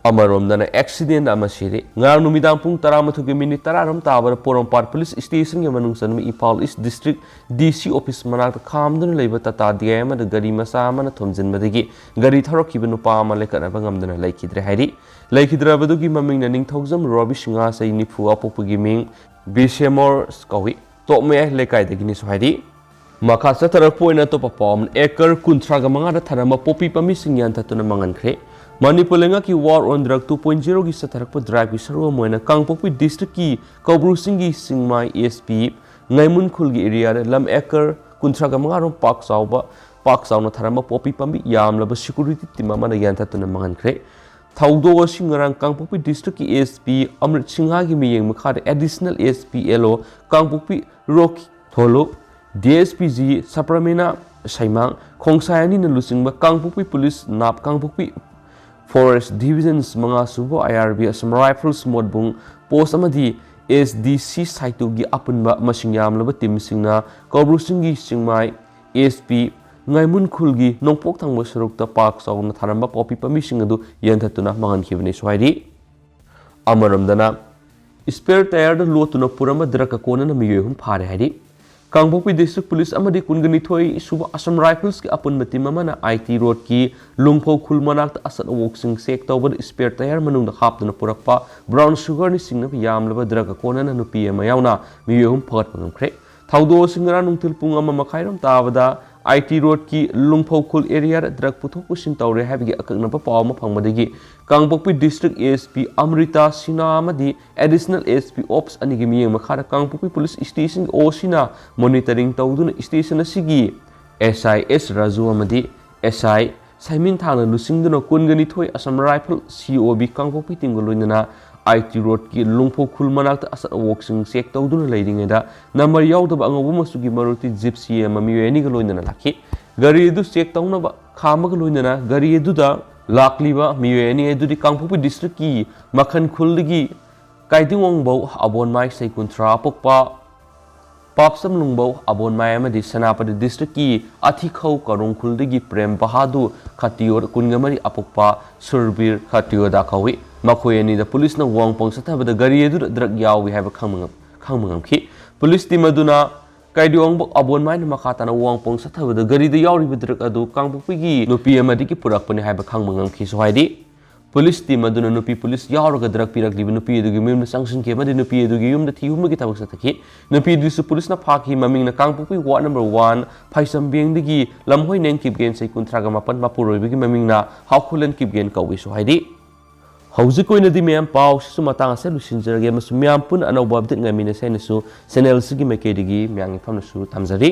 ꯑꯃꯔꯣꯝꯗꯅ ꯑꯦꯛꯁꯤꯗꯦꯟ ꯑꯃ ꯁꯤꯔꯤ꯫ ꯉꯔꯥꯡ ꯅꯨꯃꯤꯗꯥꯡ ꯄꯨꯡ ꯇꯔꯥꯃꯥꯊꯣꯏꯒꯤ ꯃꯤꯅꯤꯠ ꯇꯔꯥꯔꯣꯝ ꯇꯥꯕꯗ ꯄꯣꯔꯣꯝꯄꯥꯠ ꯄꯨꯂꯤꯁ ꯁ꯭ꯇꯦꯁꯟꯒꯤ ꯃꯅꯨꯡ ꯆꯟꯕ ꯏꯝꯐꯥꯜ ꯏꯁ ꯗꯤꯁꯇ꯭ꯔꯤꯛ ꯗꯤ ꯁꯤ ꯑꯣꯐꯤꯁ ꯃꯅꯥꯛꯇ ꯈꯥꯝꯗꯨꯅ ꯂꯩꯕ ꯇꯥꯇꯥ ꯗꯤ ꯑꯥꯏ ꯑꯃꯗ ꯒꯥꯔꯤ ꯃꯆꯥ ꯑꯃꯅ ꯊꯣꯝꯖꯤꯟꯕꯗꯒꯤ ꯒꯥꯔꯤ ꯊꯧꯔꯛꯈꯤꯕ ꯅꯨꯄꯥ ꯑꯃ ꯂꯩꯈꯠꯅꯕ ꯉꯝꯗꯅ ꯂꯩꯈꯤꯗ꯭ꯔꯦ ꯍꯥꯏꯔꯤ꯫ ꯂꯩꯈꯤꯗ꯭ꯔꯕꯗꯨꯒꯤ ꯃꯃꯤꯡꯅ ꯅꯤꯡꯊꯧꯖꯝ ꯔꯣꯕꯤ ꯁꯤꯡꯍ, ꯆꯍꯤ ꯅꯤꯐꯨ, ꯑꯄꯣꯛꯄꯒꯤ ꯃꯤꯡ ꯕꯤꯁꯦꯃꯣꯔ ꯀꯧꯏ꯫ ꯇꯣꯞ ꯃꯌꯥꯏ ꯂꯩꯀꯥꯏꯗꯒꯤꯅꯤꯁꯨ ꯍꯥꯏꯔꯤ꯫ ꯃꯈꯥ ꯆꯠꯊꯔꯛꯄ ꯑꯣꯏꯅ ꯑꯇꯣꯞꯄ ꯄꯥꯎ ꯑꯃꯅ, ꯑꯦꯀꯔ ꯀꯨꯟꯊ꯭ꯔꯥꯒ ꯃꯉꯥꯗ ꯊꯥꯔꯝꯕ ꯄꯣꯄꯤ ꯄꯥꯝꯕꯤꯁꯤꯡ ꯌꯥꯟꯊꯠꯇꯨꯅ ꯃꯥꯡꯍꯟꯈ꯭ꯔꯦ꯫ ꯃꯅꯤꯄꯨꯔ ꯂꯩꯉꯥꯛꯀꯤ War on Drug two point zero ꯒꯤ ꯆꯠꯊꯔꯛꯄ ꯗ꯭ꯔꯥꯏꯚꯀꯤ ꯁꯔꯨꯛ ꯑꯃ ꯑꯣꯏꯅ ꯀꯥꯡꯄꯣꯛꯄꯤ ꯗꯤꯁꯇ꯭ꯔꯤꯛꯀꯤ ꯀꯧꯕ꯭ꯔꯨ ꯆꯤꯡꯒꯤ ꯆꯤꯡꯃꯥꯏ ꯑꯦꯁ ꯄꯤ ꯉꯥꯏꯃꯨꯟ ꯈꯨꯜꯒꯤ ꯑꯦꯔꯤꯌꯥꯗ ꯂꯝ ꯑꯦꯀꯔ ꯀꯨꯟꯊ꯭ꯔꯥꯒ ꯃꯉꯥꯔꯣꯝ ꯄꯥꯛ ꯆꯥꯎꯕ, ꯄꯥꯛ ꯆꯥꯎꯅ ꯊꯥꯔꯝꯕ ꯄꯣꯄꯤ ꯄꯥꯝꯕꯤ ꯌꯥꯝꯂꯕ ꯁꯦꯀ꯭ꯌꯨꯔꯤꯇꯤ ꯇꯤꯝ ꯑꯃꯅ ꯌꯥꯟꯊꯠꯇꯨꯅ ꯃꯥꯡꯍꯟꯈ꯭ꯔꯦ꯫ ꯊꯧꯗꯣꯛ ꯑꯁꯤ ꯉꯔꯥꯡ ꯀꯥꯡꯄꯣꯛꯄꯤ ꯗꯤꯁꯇ꯭ꯔꯤꯛꯀꯤ ꯑꯦꯁ ꯄꯤ ꯑꯃ꯭ꯔꯤꯠ ꯁꯤꯡꯍꯒꯤ ꯃꯤꯠꯌꯦꯡ ꯃꯈꯥꯗ ꯑꯦꯗꯤꯁꯅꯦꯜ ꯑꯦꯁ ꯄꯤ ꯑꯦꯜ ꯑꯣ ꯀꯥꯡꯄꯣꯛꯄꯤ rock ꯊꯣꯂꯨ, D S P G ꯁꯄ꯭ꯔꯃꯤꯅꯥ ꯁꯩꯃꯥꯡ, ꯈꯣꯡꯁꯥꯏ ꯑꯅꯤꯅ ꯂꯨꯆꯤꯡꯕ ꯀꯥꯡꯄꯣꯛꯄꯤ ꯄꯨꯂꯤꯁ ꯅꯥꯞ ꯀꯥꯡꯄꯣꯛꯄꯤ ꯐꯣꯔꯦꯁ ꯗꯤꯚꯤꯖꯟ ꯃꯉꯥ ꯁꯨꯕ ꯑꯥꯏ ꯑꯥꯔ ꯕꯤ, ꯑꯁꯥꯝ ꯔꯥꯏꯐꯜꯁ ꯃꯣꯠꯕꯨꯡ ꯄꯣꯁ ꯑꯃꯗꯤ ꯑꯦꯁ ꯗꯤ ꯁꯤ ꯁꯥꯏꯇꯨꯒꯤ ꯑꯄꯨꯟꯕ ꯃꯁꯤꯡ ꯌꯥꯝꯂꯕ ꯇꯤꯝꯁꯤꯡꯅ ꯀꯧꯕ꯭ꯔꯨ ꯆꯤꯡꯒꯤ ꯆꯤꯡꯃꯥꯏ ꯑꯦꯁ ꯄꯤ ꯉꯥꯏꯃꯨꯟ ꯈꯨꯜꯒꯤ ꯅꯣꯡꯄꯣꯛ ꯊꯪꯕ ꯁꯔꯨꯛꯇ ꯄꯥꯛ ꯆꯥꯎꯅ ꯊꯥꯔꯝꯕ ꯄꯣꯄꯤ ꯄꯥꯝꯕꯤꯁꯤꯡ ꯑꯗꯨ ꯌꯥꯟꯊꯠꯇꯨꯅ ꯃꯥꯡꯍꯟꯈꯤꯕꯅꯤꯁꯨ ꯍꯥꯏꯔꯤ꯫ ꯑꯃꯔꯣꯝꯗꯅ, ꯁ꯭ꯄꯦꯌꯔ ꯇꯥꯌꯔꯗ ꯂꯣꯠꯇꯨꯅ ꯄꯨꯔꯝꯕ ꯗ꯭ꯔꯒꯀ ꯀꯣꯟꯅꯅ ꯃꯤꯑꯣꯏ ꯑꯍꯨꯝ ꯐꯥꯔꯦ ꯍꯥꯏꯔꯤ꯫ ꯀꯥꯡꯄꯣꯛꯄꯤ ꯗꯤꯁꯇ꯭ꯔꯤꯛ ꯄꯨꯂꯤꯁ ꯑꯃꯗꯤ ꯀꯨꯟꯒ ꯅꯤꯊꯣꯏ ꯁꯨꯕ ꯑꯁꯥꯝ ꯔꯥꯏꯐꯜꯁꯀꯤ ꯑꯄꯨꯟꯕ ꯇꯤꯝ ꯑꯃꯅ ꯑꯥꯏ ꯇꯤ ꯔꯣꯗꯀꯤ ꯂꯨꯡꯐꯧ ꯈꯨꯜ ꯃꯅꯥꯛꯇ ꯑꯆꯠ ꯑꯋꯣꯛꯁꯤꯡ ꯆꯦꯛ ꯇꯧꯕꯗ ꯁ꯭ꯄꯦꯌꯔ ꯇꯥꯌꯔ ꯃꯅꯨꯡꯗ ꯍꯥꯞꯇꯨꯅ ꯄꯨꯔꯛꯄ ꯕ꯭ꯔꯥꯎꯟ ꯁꯨꯒꯔꯅ ꯆꯤꯡꯅꯕ ꯌꯥꯝꯂꯕ ꯗ꯭ꯔꯒ ꯀꯣꯟꯅꯅ ꯅꯨꯄꯤ ꯑꯃ ꯌꯥꯎꯅ ꯃꯤꯑꯣꯏ ꯑꯍꯨꯝ ꯐꯒꯠꯄ ꯉꯝꯈ꯭ꯔꯦ꯫ ꯊꯧꯗꯣꯛ ꯑꯁꯤ ꯉꯔꯥꯡ ꯅꯨꯡꯊꯤꯜ ꯄꯨꯡ ꯑꯃ ꯃꯈꯥꯏꯔꯣꯝ ꯇꯥꯕꯗ ꯑꯥꯏ ꯇꯤ ꯔꯣꯗꯀꯤ ꯂꯨꯡꯐꯧ ꯈꯨꯜ ꯑꯦꯔꯤꯌꯥꯗ ꯗ꯭ꯔꯒ ꯄꯨꯊꯣꯛ ꯄꯨꯁꯤꯟ ꯇꯧꯔꯦ ꯍꯥꯏꯕꯒꯤ ꯑꯀꯛꯅꯕ ꯄꯥꯎ ꯑꯃ ꯐꯪꯕꯗꯒꯤ ꯀꯥꯡꯄꯣꯛꯄꯤ district S P Amrita Sinha ꯑꯃꯗꯤ ꯑꯦꯗꯤꯁꯅꯦꯜ ꯑꯦꯁ ꯄꯤ ꯑꯣꯞꯁ ꯑꯅꯤꯒꯤ ꯃꯤꯠꯌꯦꯡ ꯃꯈꯥꯗ ꯀꯥꯡꯄꯣꯛꯄꯤ ꯄꯨꯂꯤꯁ ꯁ꯭ꯇꯦꯁꯟꯒꯤ ꯑꯣ ꯁꯤꯅ ꯃꯣꯅꯤꯇꯔꯤꯡ ꯇꯧꯗꯨꯅ ꯁ꯭ꯇꯦꯁꯟ ꯑꯁꯤꯒꯤ ꯑꯦꯁ ꯑꯥꯏ ꯑꯦꯁ ꯔꯥꯖꯨ ꯑꯃꯗꯤ ꯑꯦꯁ ꯑꯥꯏ ꯁꯥꯏꯃꯤꯟ ꯊꯥꯡꯅ ꯂꯨꯆꯤꯡꯗꯨꯅ ꯀꯨꯟꯒ ꯅꯤꯊꯣꯏ ꯑꯁꯥꯝ ꯔꯥꯏꯐꯜ ꯁꯤ ꯑꯣ ꯕꯤ ꯀꯥꯡꯄꯣꯛꯄꯤ ꯇꯤꯝꯒ ꯂꯣꯏꯅꯅ ꯑꯥꯏ ꯇꯤ ꯔꯣꯗꯀꯤ ꯂꯨꯡꯐꯧ ꯈꯨꯜ ꯃꯅꯥꯛꯇ ꯑꯆꯠ ꯑꯋꯣꯛꯁꯤꯡ ꯆꯦꯛ ꯇꯧꯗꯨꯅ ꯂꯩꯔꯤꯉꯩꯗ ꯅꯝꯕꯔ ꯌꯥꯎꯗꯕ ꯑꯉꯧꯕ ꯃꯆꯨꯒꯤ ꯃꯔꯨꯇꯤ ꯖꯤꯞꯁꯤ ꯑꯃ ꯃꯤꯑꯣꯏ ꯑꯅꯤꯒ ꯂꯣꯏꯅꯅ ꯂꯥꯛꯈꯤ꯫ ꯒꯥꯔꯤ ꯑꯗꯨ ꯆꯦꯛ ꯇꯧꯅꯕ ꯈꯥꯝꯕꯒ ꯂꯣꯏꯅꯅ ꯒꯥꯔꯤ ꯑꯗꯨꯗ ꯂꯥꯛꯂꯤꯕ ꯃꯤꯑꯣꯏ ꯑꯅꯤ ꯑꯗꯨꯗꯤ ꯀꯥꯡꯄꯣꯛꯄꯤ ꯗꯤꯁꯇ꯭ꯔꯤꯛꯀꯤ ꯃꯈꯟ ꯈꯨꯜꯗꯒꯤ ꯀꯥꯏꯗꯤꯡꯋꯥꯡꯕꯧ ꯑꯕꯣꯟꯃꯥꯏ ꯆꯍꯤ ꯀꯨꯟꯊ꯭ꯔꯥ ꯄꯣꯛꯄ, ꯄꯥꯛꯁꯝ ꯂꯨꯡꯕꯧ ꯑꯕꯣꯟꯃꯥꯏ ꯑꯃꯗꯤ ꯁꯦꯅꯥꯄꯇꯤ ꯗꯤꯁꯇ꯭ꯔꯤꯛꯀꯤ ꯑꯊꯤꯈꯧ ꯀꯥꯔꯣꯡꯈꯨꯜꯗꯒꯤ ꯄ꯭ꯔꯦꯝ ꯕꯍꯥꯗꯨꯔ ꯈꯇꯤꯌꯣꯔ ꯀꯨꯟꯒ ꯃꯔꯤ ꯑꯄꯣꯛꯄ ꯁꯨꯔꯕꯤꯔ ꯈꯇꯤꯌꯣꯗꯥ ꯀꯧꯏ꯫ ꯃꯈꯣꯏ ꯑꯅꯤꯗ ꯄꯨꯂꯤꯁꯅ ꯋꯥꯡꯄꯣꯡ ꯆꯠꯊꯕꯗ ꯒꯥꯔꯤ ꯑꯗꯨꯗ ꯗ꯭ꯔꯒ ꯌꯥꯎꯏ ꯍꯥꯏꯕ ꯈꯪꯕ ꯉꯝ-, ꯈꯪꯕ ꯉꯝꯈꯤ꯫ ꯄꯨꯂꯤꯁ ꯇꯤꯝ ꯑꯗꯨꯅ ꯀꯥꯏꯗꯤꯋꯥꯡꯕ ꯑꯕꯣꯟꯃꯥꯏꯅ ꯃꯈꯥ ꯇꯥꯅ ꯋꯥꯡꯄꯣꯡ ꯆꯠꯊꯕꯗ ꯒꯥꯔꯤꯗ ꯌꯥꯎꯔꯤꯕ ꯗ꯭ꯔꯒ ꯑꯗꯨ ꯀꯥꯡꯄꯣꯛꯄꯤꯒꯤ ꯅꯨꯄꯤ ꯑꯃꯗꯒꯤ ꯄꯨꯔꯛꯄꯅꯤ ꯍꯥꯏꯕ ꯈꯪꯕ ꯉꯝꯈꯤꯁꯨ ꯍꯥꯏꯔꯤ꯫ ꯄꯨꯂꯤꯁ ꯇꯤꯝ ꯑꯗꯨꯅ ꯅꯨꯄꯤ ꯄꯨꯂꯤꯁ ꯌꯥꯎꯔꯒ ꯗ꯭ꯔꯒ ꯄꯤꯔꯛꯂꯤꯕ ꯅꯨꯄꯤ ꯑꯗꯨꯒꯤ ꯃꯌꯨꯝꯗ ꯆꯪꯁꯤꯟꯈꯤ ꯑꯃꯗꯤ ꯅꯨꯄꯤ ꯑꯗꯨꯒꯤ ꯌꯨꯝꯗ ꯊꯤ ꯍꯨꯝꯕꯒꯤ ꯊꯕꯛ ꯆꯠꯊꯈꯤ꯫ ꯅꯨꯄꯤ ꯑꯗꯨꯁꯨ ꯄꯨꯂꯤꯁꯅ ꯐꯥꯈꯤ꯫ ꯃꯃꯤꯡꯅ ꯀꯥꯡꯄꯣꯛꯄꯤ ꯋꯥꯔꯗ ꯅꯝꯕꯔ ꯋꯥꯟ ꯐꯥꯏꯁꯝꯕꯦꯡꯗꯒꯤ ꯂꯝꯍꯣꯏ ꯅꯦꯡ ꯀꯤꯞꯒꯦꯟ ꯆꯍꯤ ꯀꯨꯟꯊ꯭ꯔꯥꯒ ꯃꯥꯄꯟ, ꯃꯄꯨꯔꯣꯏꯕꯒꯤ ꯃꯃꯤꯡꯅ ꯍꯥꯎꯈꯨꯂꯦꯟ ꯀꯤꯞꯒꯦꯟ ꯀꯧꯏꯁꯨ ꯍꯥꯏꯔꯤ꯫ ꯍꯧꯖꯤꯛ ꯑꯣꯏꯅꯗꯤ ꯃꯌꯥꯝ ꯄꯥꯎꯁꯤꯁꯨ ꯃꯇꯥꯡ ꯑꯁꯤꯗ ꯂꯣꯏꯁꯤꯟꯖꯔꯒꯦ ꯑꯃꯁꯨꯡ ꯃꯌꯥꯝ ꯄꯨꯟꯅ ꯑꯅꯧꯕ ꯑꯞꯗꯦꯠ ꯉꯥꯏꯃꯤꯟꯅꯁꯦ ꯍꯥꯏꯅꯁꯨ ꯆꯦꯅꯦꯜꯁꯤꯒꯤ ꯃꯥꯏꯀꯩꯗꯒꯤ ꯃꯌꯥꯝꯒꯤ ꯃꯐꯝꯗꯁꯨ ꯊꯝꯖꯔꯤ꯫